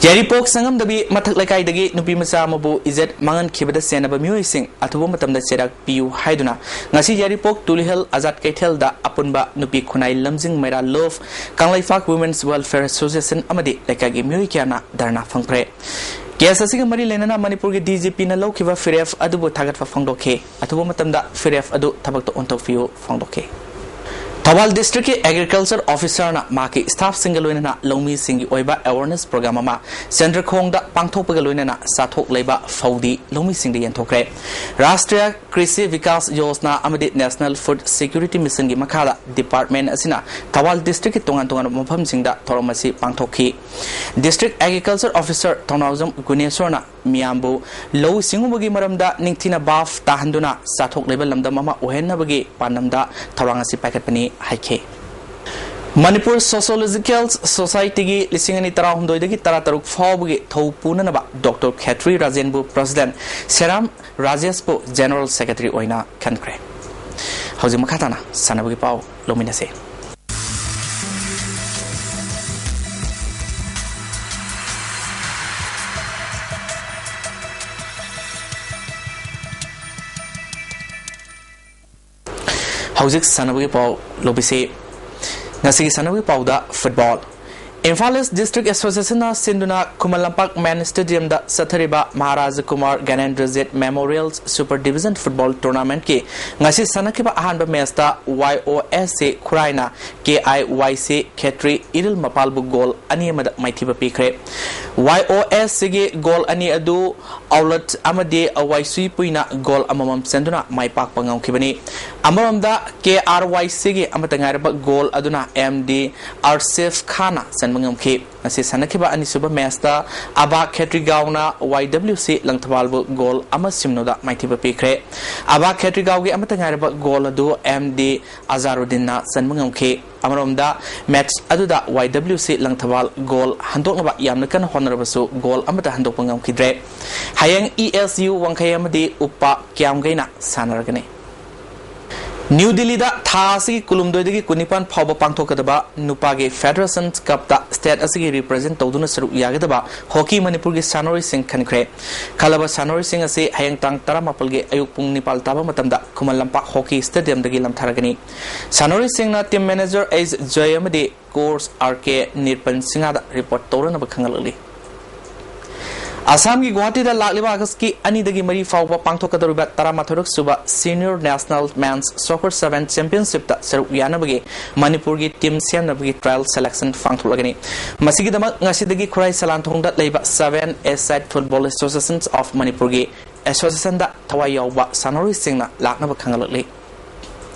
ꯌꯥꯏꯔꯤꯄꯣꯛ ꯁꯪꯉꯝꯗꯕꯤ ꯃꯊꯛ ꯂꯩꯀꯥꯏꯗꯒꯤ ꯅꯨꯄꯤ ꯃꯆꯥ ꯑꯃꯕꯨ ꯏꯖꯠ ꯃꯥꯡꯍꯟꯈꯤꯕꯗ ꯆꯦꯟꯅꯕ ꯃꯤꯑꯣꯏꯁꯤꯡ ꯑꯊꯨꯕ ꯃꯇꯝꯗ ꯆꯩꯔꯥꯛ ꯄꯤꯌꯨ ꯍꯥꯏꯗꯨꯅ ꯉꯁꯤ ꯌꯥꯏꯔꯤꯄꯣꯛ ꯇꯨꯂꯤꯍꯜ ꯑꯖꯥꯠ ꯀꯩꯊꯦꯜꯗ ꯑꯄꯨꯟꯕ ꯅꯨꯄꯤ ꯈꯨꯟꯅꯥꯏ ꯂꯝꯖꯤꯡ ꯃꯩꯔꯥ ꯂꯣꯐ, ꯀꯪꯂꯩꯄꯥꯛ Women's Welfare Association ꯑꯃꯗꯤ ꯂꯩꯀꯥꯏꯒꯤ ꯃꯤꯑꯣꯏ ꯀꯌꯥꯅ ꯙꯔꯅꯥ ꯐꯝꯈ꯭ꯔꯦ꯫ Case ꯑꯁꯤꯒ ꯃꯔꯤ ꯂꯩꯅꯅ ꯃꯅꯤꯄꯨꯔꯒꯤ DGPꯅ ꯂꯧꯈꯤꯕ ꯐꯤꯔꯦꯞ ꯑꯗꯨꯕꯨ ꯊꯥꯒꯠꯄ ꯐꯣꯡꯗꯣꯛꯈꯤ꯫ ꯑꯊꯨꯕ ꯃꯇꯝꯗ ꯐꯤꯔꯦꯞ ꯑꯗꯨ ꯊꯕꯛꯇ ꯑꯣꯟꯊꯣꯛꯄꯤꯌꯨ ꯐꯣꯡꯗꯣꯛꯈꯤ꯫ ꯊꯧꯕꯥꯜ districtꯀꯤ Agriculture Officerꯅ ꯃꯍꯥꯛꯀꯤ staffꯁꯤꯡꯒ ꯂꯣꯏꯅꯅ ꯂꯧꯃꯤꯁꯤꯡꯒꯤ ꯑꯣꯏꯕ awareness program ꯑꯃ ꯆꯟꯗ꯭ꯔꯈꯣꯡꯗ ꯄꯥꯡꯊꯣꯛꯄꯒ ꯂꯣꯏꯅꯅ ꯆꯥꯊꯣꯛ ꯂꯩꯕ ꯐꯧꯗꯤ ꯂꯧꯃꯤꯁꯤꯡꯗ ꯌꯦꯟꯊꯣꯛꯈ꯭ꯔꯦ꯫ Rashtriya Krishi Vikas Yojana ꯑꯃꯗꯤ National Food Security Missionꯒꯤ ꯃꯈꯥꯗ department ꯑꯁꯤꯅ ꯊꯧꯕꯥꯜ districtꯀꯤ ꯇꯣꯉꯥꯟ ꯇꯣꯉꯥꯟꯕ ꯃꯐꯝꯁꯤꯡꯗ ꯊꯧꯔꯝ ꯑꯁꯤ ꯄꯥꯡꯊꯣꯛꯈꯤ꯫ District Agriculture Officer ꯊꯧꯅꯥꯎꯖꯝ ꯒꯨꯅꯦꯁꯣꯔꯅ ꯃꯤꯌꯥꯝꯕꯨ ꯂꯧꯎ ꯁꯤꯡꯎꯕꯒꯤ ꯃꯔꯝꯗ ꯅꯤꯡꯊꯤꯅ ꯚꯥꯞ ꯇꯥꯍꯟꯗꯨꯅ ꯆꯥꯊꯣꯛ ꯂꯩꯕ ꯂꯝꯗꯝ ꯑꯃ ꯑꯣꯏꯍꯟꯅꯕꯒꯤ ꯄꯥꯟꯗꯝꯗ ꯊꯧꯔꯥꯡ ꯑꯁꯤ ꯄꯥꯏꯈꯠꯄꯅꯤ ꯍꯥꯏꯈꯤ꯫ ꯃꯅꯤꯄꯨꯔ Sociological Societyꯒꯤ ꯂꯤꯁꯤꯡ ꯑꯅꯤ ꯇꯔꯥꯍꯨꯝꯗꯣꯏꯗꯒꯤ ꯇꯔꯥꯇꯔꯨꯛ ꯐꯥꯎꯕꯒꯤ ꯊꯧ ꯄꯨꯅꯅꯕ ꯗꯣꯛꯇꯔ ꯈꯦꯇ꯭ꯔꯤ ꯔꯥꯖꯦꯟꯕꯨ president, ꯁꯦꯔꯥꯝ ꯔꯥꯖꯦꯁꯄꯨ general secretary ꯑꯣꯏꯅ ꯈꯟꯈ꯭ꯔꯦ꯫ ꯍꯧꯖꯤꯛ ꯃꯈꯥ ꯇꯥꯅ ꯁꯥꯟꯅꯕꯒꯤ ꯄꯥꯎ ꯂꯧꯃꯤꯟꯅꯁꯦ꯫ ꯍꯧꯖꯤꯛ ꯁꯥꯟꯅꯕꯒꯤ ꯄꯥꯎ ꯂꯧꯕꯤꯁꯤ꯫ ꯉꯁꯤꯒꯤ ꯁꯥꯟꯅꯕꯒꯤ ꯄꯥꯎꯗ football꯫ Imphal East District Associationꯅ ꯁꯤꯟꯗꯨꯅ ꯈꯨꯃꯟ ꯂꯝꯄꯥꯛ main stadiumꯗ ꯆꯠꯊꯔꯤꯕ Maharaj Kumar ꯒ꯭ꯌꯥꯅꯦꯟꯗ꯭ꯔꯖꯤꯠ Memorial Super Division Football Tournamentꯀꯤ ꯉꯁꯤ ꯁꯥꯟꯅꯈꯤꯕ ꯑꯍꯥꯟꯕ matchꯇ YOSC ꯈꯨꯔꯥꯏꯅ KIYC ꯈꯦꯇ꯭ꯔꯤ ꯏꯔꯤꯜ ꯃꯄꯥꯜꯕꯨ goal ꯑꯅꯤ ꯑꯃꯗ ꯃꯥꯏꯊꯤꯕ ꯄꯤꯈ꯭ꯔꯦ꯫ YOSCꯒꯤ goal ꯑꯅꯤ ꯑꯗꯨ ꯑꯧꯂꯠ ꯑꯃꯗꯤ ꯋꯥꯏꯁꯨꯏꯄꯨꯏꯅ goal ꯑꯃꯃꯝ ꯆꯟꯗꯨꯅ ꯃꯥꯏ ꯄꯥꯛꯄ ꯉꯝꯈꯤꯕꯅꯤ꯫ ꯑꯃꯔꯣꯝꯗ KRYCꯒꯤ ꯑꯃꯠꯇ ꯉꯥꯏꯔꯕ goal ꯑꯗꯨꯅ MD ꯑꯥꯔꯁꯤꯐ ꯈꯥꯟꯅ ꯆꯟꯕ ꯉꯝꯈꯤ꯫ ꯉꯁꯤ ꯁꯥꯟꯅꯈꯤꯕ ꯑꯅꯤꯁꯨꯕ ꯃꯦꯆꯇ ꯑꯕꯥ ꯈꯦꯇ꯭ꯔꯤꯒꯥꯎꯅ ꯋꯥꯏ ꯗꯕ꯭ꯂꯤꯎ ꯁꯤ ꯂꯪꯊꯕꯥꯜꯕꯨ ꯒꯣꯜ ꯑꯃ ꯁꯤꯝꯅꯣꯗ ꯃꯥꯏꯊꯤꯕ ꯄꯤꯈ꯭ꯔꯦ꯫ ꯑꯕꯥ ꯈꯦꯇ꯭ꯔꯤꯒꯥꯎꯒꯤ ꯑꯃꯠꯇ ꯉꯥꯏꯔꯕ ꯒꯣꯜ ꯑꯗꯨ ꯑꯦꯝ ꯗꯤ ꯑꯖꯥꯔꯨꯗꯤꯟꯅ ꯆꯟꯕ ꯉꯝꯈꯤ꯫ ꯑꯃꯔꯣꯝꯗ, ꯃꯦꯆ ꯑꯗꯨꯗ ꯋꯥꯏ ꯗꯕ꯭ꯂꯤꯎ ꯁꯤ ꯂꯪꯊꯕꯥꯜ ꯒꯣꯜ ꯍꯟꯗꯣꯛꯅꯕ ꯌꯥꯝꯅ ꯀꯟꯅ ꯍꯣꯠꯅꯔꯕꯁꯨ ꯒꯣꯜ ꯑꯃꯠꯇ ꯍꯟꯗꯣꯛꯄ ꯉꯝꯈꯤꯗ꯭ꯔꯦ꯫ ꯍꯌꯦꯡ ꯏ ꯑꯦꯁ ꯌꯨ ꯋꯥꯡꯈꯩ ꯑꯃꯗꯤ ꯎꯄꯥ ꯀ꯭ꯌꯥꯝꯒꯩꯅ ꯁꯥꯟꯅꯔꯒꯅꯤ꯫ ꯅ꯭ꯌꯨ ꯗꯤꯜꯂꯤꯗ ꯊꯥ ꯑꯁꯤꯒꯤ ꯀꯨꯟꯍꯨꯝꯗꯣꯏꯗꯒꯤ ꯀꯨꯟꯅꯤꯄꯥꯟ ꯐꯥꯎꯕ ꯄꯥꯡꯊꯣꯛꯀꯗꯕ ꯅꯨꯄꯥꯒꯤ ꯐꯦꯗꯔꯦꯁꯟ ꯀꯞꯇ ꯁ꯭ꯇꯦꯠ ꯑꯁꯤꯒꯤ ꯔꯤꯄ꯭ꯔꯖꯦꯟ ꯇꯧꯗꯨꯅ ꯁꯔꯨꯛ ꯌꯥꯒꯗꯕ ꯍꯣꯀꯤ ꯃꯅꯤꯄꯨꯔꯒꯤ ꯁꯥꯟꯅꯔꯣꯏꯁꯤꯡ ꯈꯟꯈ꯭ꯔꯦ꯫ ꯈꯜꯂꯕ ꯁꯥꯟꯅꯔꯣꯏꯁꯤꯡ ꯑꯁꯤ ꯍꯌꯦꯡ ꯇꯥꯡ ꯇꯔꯥꯃꯥꯄꯜꯒꯤ ꯑꯌꯨꯛ ꯄꯨꯡ ꯅꯤꯄꯥꯜ ꯇꯥꯕ ꯃꯇꯝꯗ ꯈꯨꯃꯟ ꯂꯝꯄꯥꯛ ꯍꯣꯀꯤ ꯁ꯭ꯇꯦꯗꯤꯌꯝꯗꯒꯤ ꯂꯝꯊꯥꯔꯒꯅꯤ꯫ ꯁꯥꯟꯅꯔꯣꯏꯁꯤꯡꯅ ꯇꯤꯝ ꯃꯦꯅꯦꯖꯔ ꯑꯩꯆ ꯖꯣꯏ ꯑꯃꯗꯤ ꯀꯣꯆ ꯑꯥꯔ ꯀꯦ ꯅꯤꯔꯄꯟ ꯁꯤꯡꯍꯗ ꯔꯤꯄꯣꯔꯠ ꯇꯧꯔꯅꯕ ꯈꯪꯍꯜꯂꯛꯂꯤ꯫ ꯑꯁꯥꯝꯒꯤ ꯒꯨꯋꯥꯍꯥꯇꯤꯗ ꯂꯥꯛꯂꯤꯕ ꯑꯥꯒꯁꯀꯤ ꯑꯅꯤꯗꯒꯤ ꯃꯔꯤ ꯐꯥꯎꯕ ꯄꯥꯡꯊꯣꯛꯀꯗꯧꯔꯤꯕ ꯇꯔꯥꯃꯥꯊꯣꯏꯔꯛ ꯁꯨꯕ senior national men's soccer seven ꯆꯦꯝꯄꯤꯌꯟꯁꯤꯞꯇ ꯁꯔꯨꯛ ꯌꯥꯅꯕꯒꯤ ꯃꯅꯤꯄꯨꯔꯒꯤ ꯇꯤꯝ ꯁꯦꯝꯅꯕꯒꯤ ꯇ꯭ꯔꯥꯌꯦꯜ ꯁꯦꯂꯦꯛꯁꯟ ꯄꯥꯡꯊꯣꯛꯂꯒꯅꯤ꯫ ꯃꯁꯤꯒꯤꯗꯃꯛ ꯉꯁꯤꯗꯒꯤ ꯈꯨꯔꯥꯏ ꯁꯂꯥꯟꯊꯣꯡꯗ ꯂꯩꯕ seven a side football association of ꯃꯅꯤꯄꯨꯔꯒꯤ ꯑꯦꯁꯣꯁꯤꯌꯦꯁꯟꯗ ꯊꯋꯥꯏ ꯌꯥꯎꯕ ꯁꯥꯟꯅꯔꯣꯏꯁꯤꯡꯅ ꯂꯥꯛꯅꯕ ꯈꯪꯍꯜꯂꯛꯂꯤ꯫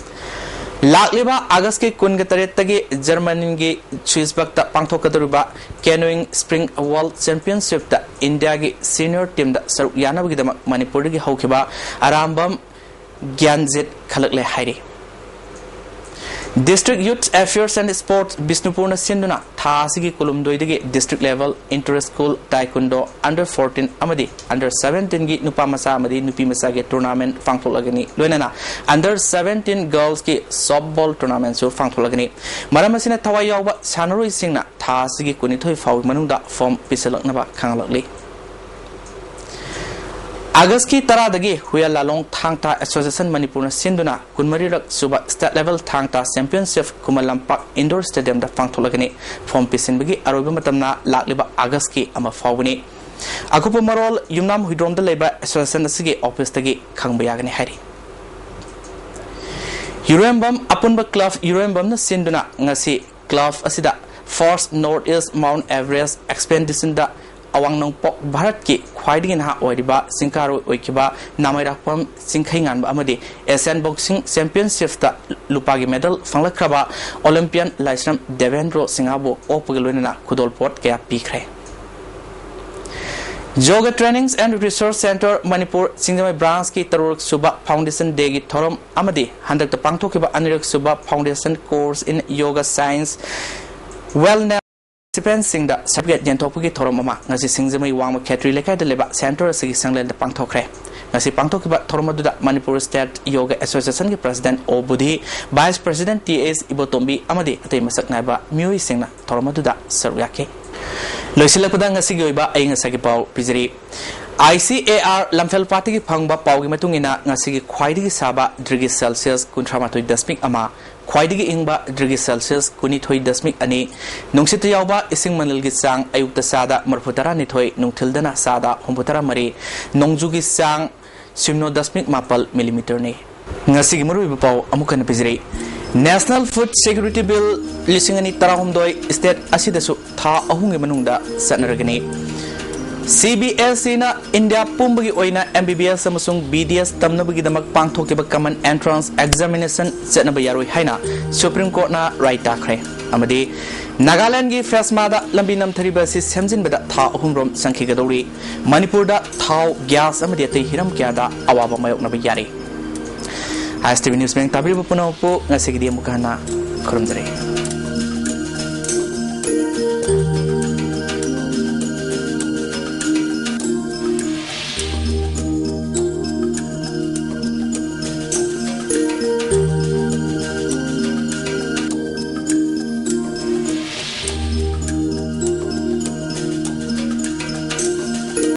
ꯂꯥꯛꯂꯤꯕ ꯑꯥꯒꯁꯀꯤ ꯀꯨꯟꯒ ꯇꯔꯦꯠꯇꯒꯤ ꯖꯔꯃꯅꯤꯒꯤ ꯁ꯭ꯋꯤꯁꯕꯔꯒꯇ ꯄꯥꯡꯊꯣꯛꯀꯗꯧꯔꯤꯕ ꯀꯦꯅꯣꯏꯡ ꯁ꯭ꯄ꯭ꯔꯤꯡ ꯋꯥꯔꯜꯗ ꯆꯦꯝꯄꯤꯌꯟꯁꯤꯞꯇ ꯏꯟꯗꯤꯌꯥꯒꯤ ꯁꯤꯅꯤꯌꯔ ꯇꯤꯝꯗ ꯁꯔꯨꯛ ꯌꯥꯅꯕꯒꯤꯗꯃꯛ ꯃꯅꯤꯄꯨꯔꯗꯒꯤ ꯍꯧꯈꯤꯕ ꯑꯔꯥꯝꯕꯝ ꯒ꯭ꯌꯥꯟꯖꯤꯠ ꯈꯜꯂꯛꯂꯦ ꯍꯥꯏꯔꯤ꯫ District youth affairs and sports ꯕꯤꯁꯅꯨꯄꯨꯔꯅ ꯁꯤꯟꯗꯨꯅ ꯊꯥ ꯑꯁꯤꯒꯤ ꯀꯨꯟꯍꯨꯝꯗꯣꯏꯗꯒꯤ district level inter school taekwondo under fourteen ꯑꯃꯗꯤ ꯑꯟꯗꯔ ꯁꯚꯦꯟꯇꯤꯟꯒꯤ ꯅꯨꯄꯥ ꯃꯆꯥ ꯑꯃꯗꯤ ꯅꯨꯄꯤ ꯃꯆꯥꯒꯤ ꯇꯣꯔꯅꯥꯃꯦꯟꯠ ꯄꯥꯡꯊꯣꯛꯂꯒꯅꯤ꯫ ꯂꯣꯏꯅꯅ ꯑꯟꯗꯔ ꯁꯚꯦꯟꯇꯤꯟ ꯒꯔꯜꯁꯀꯤ ꯁꯣꯐꯕꯣꯜ ꯇꯣꯔꯅꯥꯃꯦꯟꯠꯁꯨ ꯄꯥꯡꯊꯣꯛꯂꯒꯅꯤ꯫ ꯃꯔꯝ ꯑꯁꯤꯅ ꯊꯋꯥꯏ ꯌꯥꯎꯕ ꯁꯥꯟꯅꯔꯣꯏꯁꯤꯡꯅ ꯊꯥ ꯑꯁꯤꯒꯤ ꯀꯨꯟꯅꯤꯊꯣꯏ ꯐꯥꯎꯒꯤ ꯃꯅꯨꯡꯗ ꯐꯣꯔꯝ ꯄꯤꯁꯤꯜꯂꯛꯅꯕ ꯈꯪꯍꯜꯂꯛꯂꯤ꯫ ꯑꯥꯒꯁꯀꯤ ꯇꯔꯥꯗꯒꯤ ꯍꯨꯌꯦꯟ ꯂꯥꯂꯣꯡ ꯊꯥꯡ ꯇꯥ ꯑꯦꯁꯣꯁꯤꯌꯦꯁꯟ ꯃꯅꯤꯄꯨꯔꯅ ꯁꯤꯟꯗꯨꯅ ꯀꯨꯟꯃꯔꯤꯔꯛ ꯁꯨꯕ ꯁ꯭ꯇꯦꯠ ꯂꯦꯚꯦꯜ ꯊꯥꯡ ꯇꯥ ꯆꯦꯝꯄꯤꯌꯟꯁꯤꯞ ꯈꯨꯃꯟ ꯂꯝꯄꯥꯛ ꯏꯟꯗꯣꯔ ꯁ꯭ꯇꯦꯗꯤꯌꯝꯗ ꯄꯥꯡꯊꯣꯛꯂꯒꯅꯤ꯫ ꯐꯣꯔꯝ ꯄꯤꯁꯤꯟꯕꯒꯤ ꯑꯔꯣꯏꯕ ꯃꯇꯝꯅ ꯂꯥꯛꯂꯤꯕ ꯑꯥꯒꯁꯀꯤ ꯑꯃ ꯐꯥꯎꯕꯅꯤ꯫ ꯑꯀꯨꯞꯄ ꯃꯔꯣꯜ ꯌꯨꯝꯅꯥꯝ ꯍꯨꯏꯗ꯭ꯔꯣꯝꯗ ꯂꯩꯕ ꯑꯦꯁꯣꯁꯤꯌꯦꯁꯟ ꯑꯁꯤꯒꯤ ꯑꯣꯐꯤꯁꯇꯒꯤ ꯈꯪꯕ ꯌꯥꯒꯅꯤ ꯍꯥꯏꯔꯤ꯫ ꯏꯔꯣꯏꯌꯦꯝꯕꯝ ꯑꯄꯨꯟꯕ ꯀ꯭ꯂꯕ ꯏꯔꯣꯏꯌꯦꯝꯕꯝꯅ ꯁꯤꯟꯗꯨꯅ ꯉꯁꯤ ꯀ꯭ꯂꯕ ꯑꯁꯤꯗ first north east Mount Everest ꯑꯦꯛꯁꯄꯦꯗꯤꯁꯟꯗ ꯑꯋꯥꯡ ꯅꯣꯡꯄꯣꯛ ꯚꯥꯔꯠꯀꯤ ꯈ꯭ꯋꯥꯏꯗꯒꯤ ꯅꯍꯥ ꯑꯣꯏꯔꯤꯕ ꯆꯤꯡꯀꯥꯔꯣꯏ ꯑꯣꯏꯈꯤꯕ ꯅꯥꯃꯩꯔꯥꯛꯄꯝ ꯆꯤꯡꯈꯩꯉꯥꯟꯕ ꯑꯃꯗꯤ Asian Boxing Championshipꯇ ꯂꯨꯄꯥꯒꯤ medal ꯐꯪꯂꯛꯈ꯭ꯔꯕ Olympian ꯂꯥꯏꯁ꯭ꯔꯝ ꯗꯦꯕꯦꯟꯗ꯭ꯔꯣ ꯁꯤꯡꯍꯕꯨ ꯑꯣꯛꯄꯒ ꯂꯣꯏꯅꯅ ꯈꯨꯗꯣꯜꯄꯣꯠ ꯀꯌꯥ ꯄꯤꯈ꯭ꯔꯦ꯫ Yoga Trainings and Research Centre Manipur ꯁꯤꯡꯖꯃꯩ branchꯀꯤ ꯇꯔꯨꯛ ꯁꯨꯕ Foundation Dayꯒꯤ ꯊꯧꯔꯝ ꯑꯃꯗꯤ ꯍꯟꯗꯛꯇ ꯄꯥꯡꯊꯣꯛꯈꯤꯕ ꯑꯅꯤꯔꯛ ꯁꯨꯕ Foundation Course in Yoga Science Wellness participantꯁꯤꯡꯗ certificate ꯌꯦꯟꯊꯣꯛꯄꯒꯤ ꯊꯧꯔꯝ ꯑꯃ ꯉꯁꯤ ꯁꯤꯡꯖꯃꯩ ꯋꯥꯡꯃ ꯈꯦꯇ꯭ꯔꯤ ꯂꯩꯀꯥꯏꯗ ꯂꯩꯕ centre ꯑꯁꯤꯒꯤ ꯁꯪꯂꯦꯟꯗ ꯄꯥꯡꯊꯣꯛꯈ꯭ꯔꯦ꯫ ꯉꯁꯤ ꯄꯥꯡꯊꯣꯛꯈꯤꯕ ꯊꯧꯔꯝ ꯑꯗꯨꯗ ꯃꯅꯤꯄꯨꯔ State Yoga Associationꯒꯤ President ꯑꯣ ꯕꯨꯙꯤ, Vice President ꯇꯤ ꯑꯦꯁ ꯏꯕꯣꯇꯣꯝꯕꯤ ꯑꯃꯗꯤ ꯑꯇꯩ ꯃꯁꯛ ꯅꯥꯏꯕ ꯃꯤꯑꯣꯏꯁꯤꯡꯅ ꯊꯧꯔꯝ ꯑꯗꯨꯗ ꯁꯔꯨꯛ ꯌꯥꯈꯤ꯫ ꯂꯣꯏꯁꯤꯜꯂꯛꯄꯗ ꯉꯁꯤꯒꯤ ꯑꯣꯏꯕ ꯑꯌꯤꯡ ꯑꯁꯥꯒꯤ ꯄꯥꯎ ꯄꯤꯖꯔꯤ꯫ ꯑꯥꯏ ꯁꯤ ꯑꯦ ꯑꯥꯔ ꯂꯝꯐꯦꯜ ꯄꯥꯠꯇꯒꯤ ꯐꯪꯕ ꯄꯥꯎꯒꯤ ꯃꯇꯨꯡ ꯏꯟꯅ ꯉꯁꯤꯒꯤ ꯈ꯭ꯋꯥꯏꯗꯒꯤ ꯁꯥꯕ degree Celsius ꯀꯨꯟꯊ꯭ꯔꯥ ꯃꯥꯊꯣꯏ ꯗꯁꯃꯤꯛ ꯑꯃ, ꯈ꯭ꯋꯥꯏꯗꯒꯤ ꯏꯪꯕ degree Celsius ꯀꯨꯟꯅꯤꯊꯣꯏ ꯗꯁꯃꯤꯛ ꯑꯅꯤ, ꯅꯨꯡꯁꯤꯠꯇ ꯌꯥꯎꯕ ꯏꯁꯤꯡ ꯃꯅꯤꯜꯒꯤ ꯆꯥꯡ ꯑꯌꯨꯛꯇ ꯆꯥꯗ ꯃꯔꯤꯐꯨ ꯇꯔꯥꯅꯤꯊꯣꯏ, ꯅꯨꯡꯊꯤꯜꯗꯅ ꯆꯥꯗ ꯍꯨꯝꯐꯨ ꯇꯔꯥ ꯃꯔꯤ, ꯅꯣꯡꯖꯨꯒꯤ ꯆꯥꯡ ꯁꯤꯅꯣ ꯗꯁꯃꯤꯛ ꯃꯥꯄꯜ millimeterꯅꯤ꯫ ꯉꯁꯤꯒꯤ ꯃꯔꯨꯑꯣꯏꯕ ꯄꯥꯎ ꯑꯃꯨꯛ ꯍꯟꯅ ꯄꯤꯖꯔꯤ꯫ National Food Security Bill ꯂꯤꯁꯤꯡ ꯑꯅꯤ ꯇꯔꯥꯍꯨꯝꯗꯣꯏ state ꯑꯁꯤꯗꯁꯨ ꯊꯥ ꯑꯍꯨꯝꯒꯤ ꯃꯅꯨꯡꯗ ꯆꯠꯅꯔꯒꯅꯤ꯫ ꯁꯤ ꯕꯤ ꯑꯦꯁ ꯏꯅ ꯏꯟꯗꯤꯌꯥ ꯄꯨꯝꯕꯒꯤ ꯑꯣꯏꯅ ꯑꯦꯝ ꯕꯤ ꯕꯤ ꯑꯦꯁ ꯑꯃꯁꯨꯡ ꯕꯤ ꯗꯤ ꯑꯦꯁ ꯇꯝꯅꯕꯒꯤꯗꯃꯛ ꯄꯥꯡꯊꯣꯛꯈꯤꯕ common entrance examination ꯆꯠꯅꯕ ꯌꯥꯔꯣꯏ ꯍꯥꯏꯅ Supreme Courtꯅ ꯔꯥꯏ ꯇꯥꯈ꯭ꯔꯦ꯫ ꯑꯃꯗꯤ ꯅꯥꯒꯥꯂꯦꯟꯗꯒꯤ ꯐꯦꯁꯃꯥꯗ ꯂꯝꯕꯤ ꯅꯝꯊꯔꯤꯕ ꯑꯁꯤ ꯁꯦꯝꯖꯤꯟꯕꯗ ꯊꯥ ꯑꯍꯨꯝꯔꯣꯝ ꯆꯪꯈꯤꯒꯗꯧꯔꯤ꯫ ꯃꯅꯤꯄꯨꯔꯗ ꯊꯥꯎ, gas ꯑꯃꯗꯤ ꯑꯇꯩ ꯍꯤꯔꯝ ꯀꯌꯥꯗ ꯑꯋꯥꯕ ꯃꯥꯌꯣꯛꯅꯕ ꯌꯥꯔꯤ꯫ ꯑꯥꯏ ꯑꯦꯁ ꯇꯤ ꯚꯤ news ꯃꯌꯦꯛ ꯇꯥꯕꯤꯔꯤꯕ ꯄꯨꯝꯅꯃꯛꯄꯨ ꯉꯁꯤꯒꯤꯗꯤ ꯑꯃꯨꯛꯀ ꯍꯟꯅ ꯈꯨꯔꯨꯝꯖꯔꯤ꯫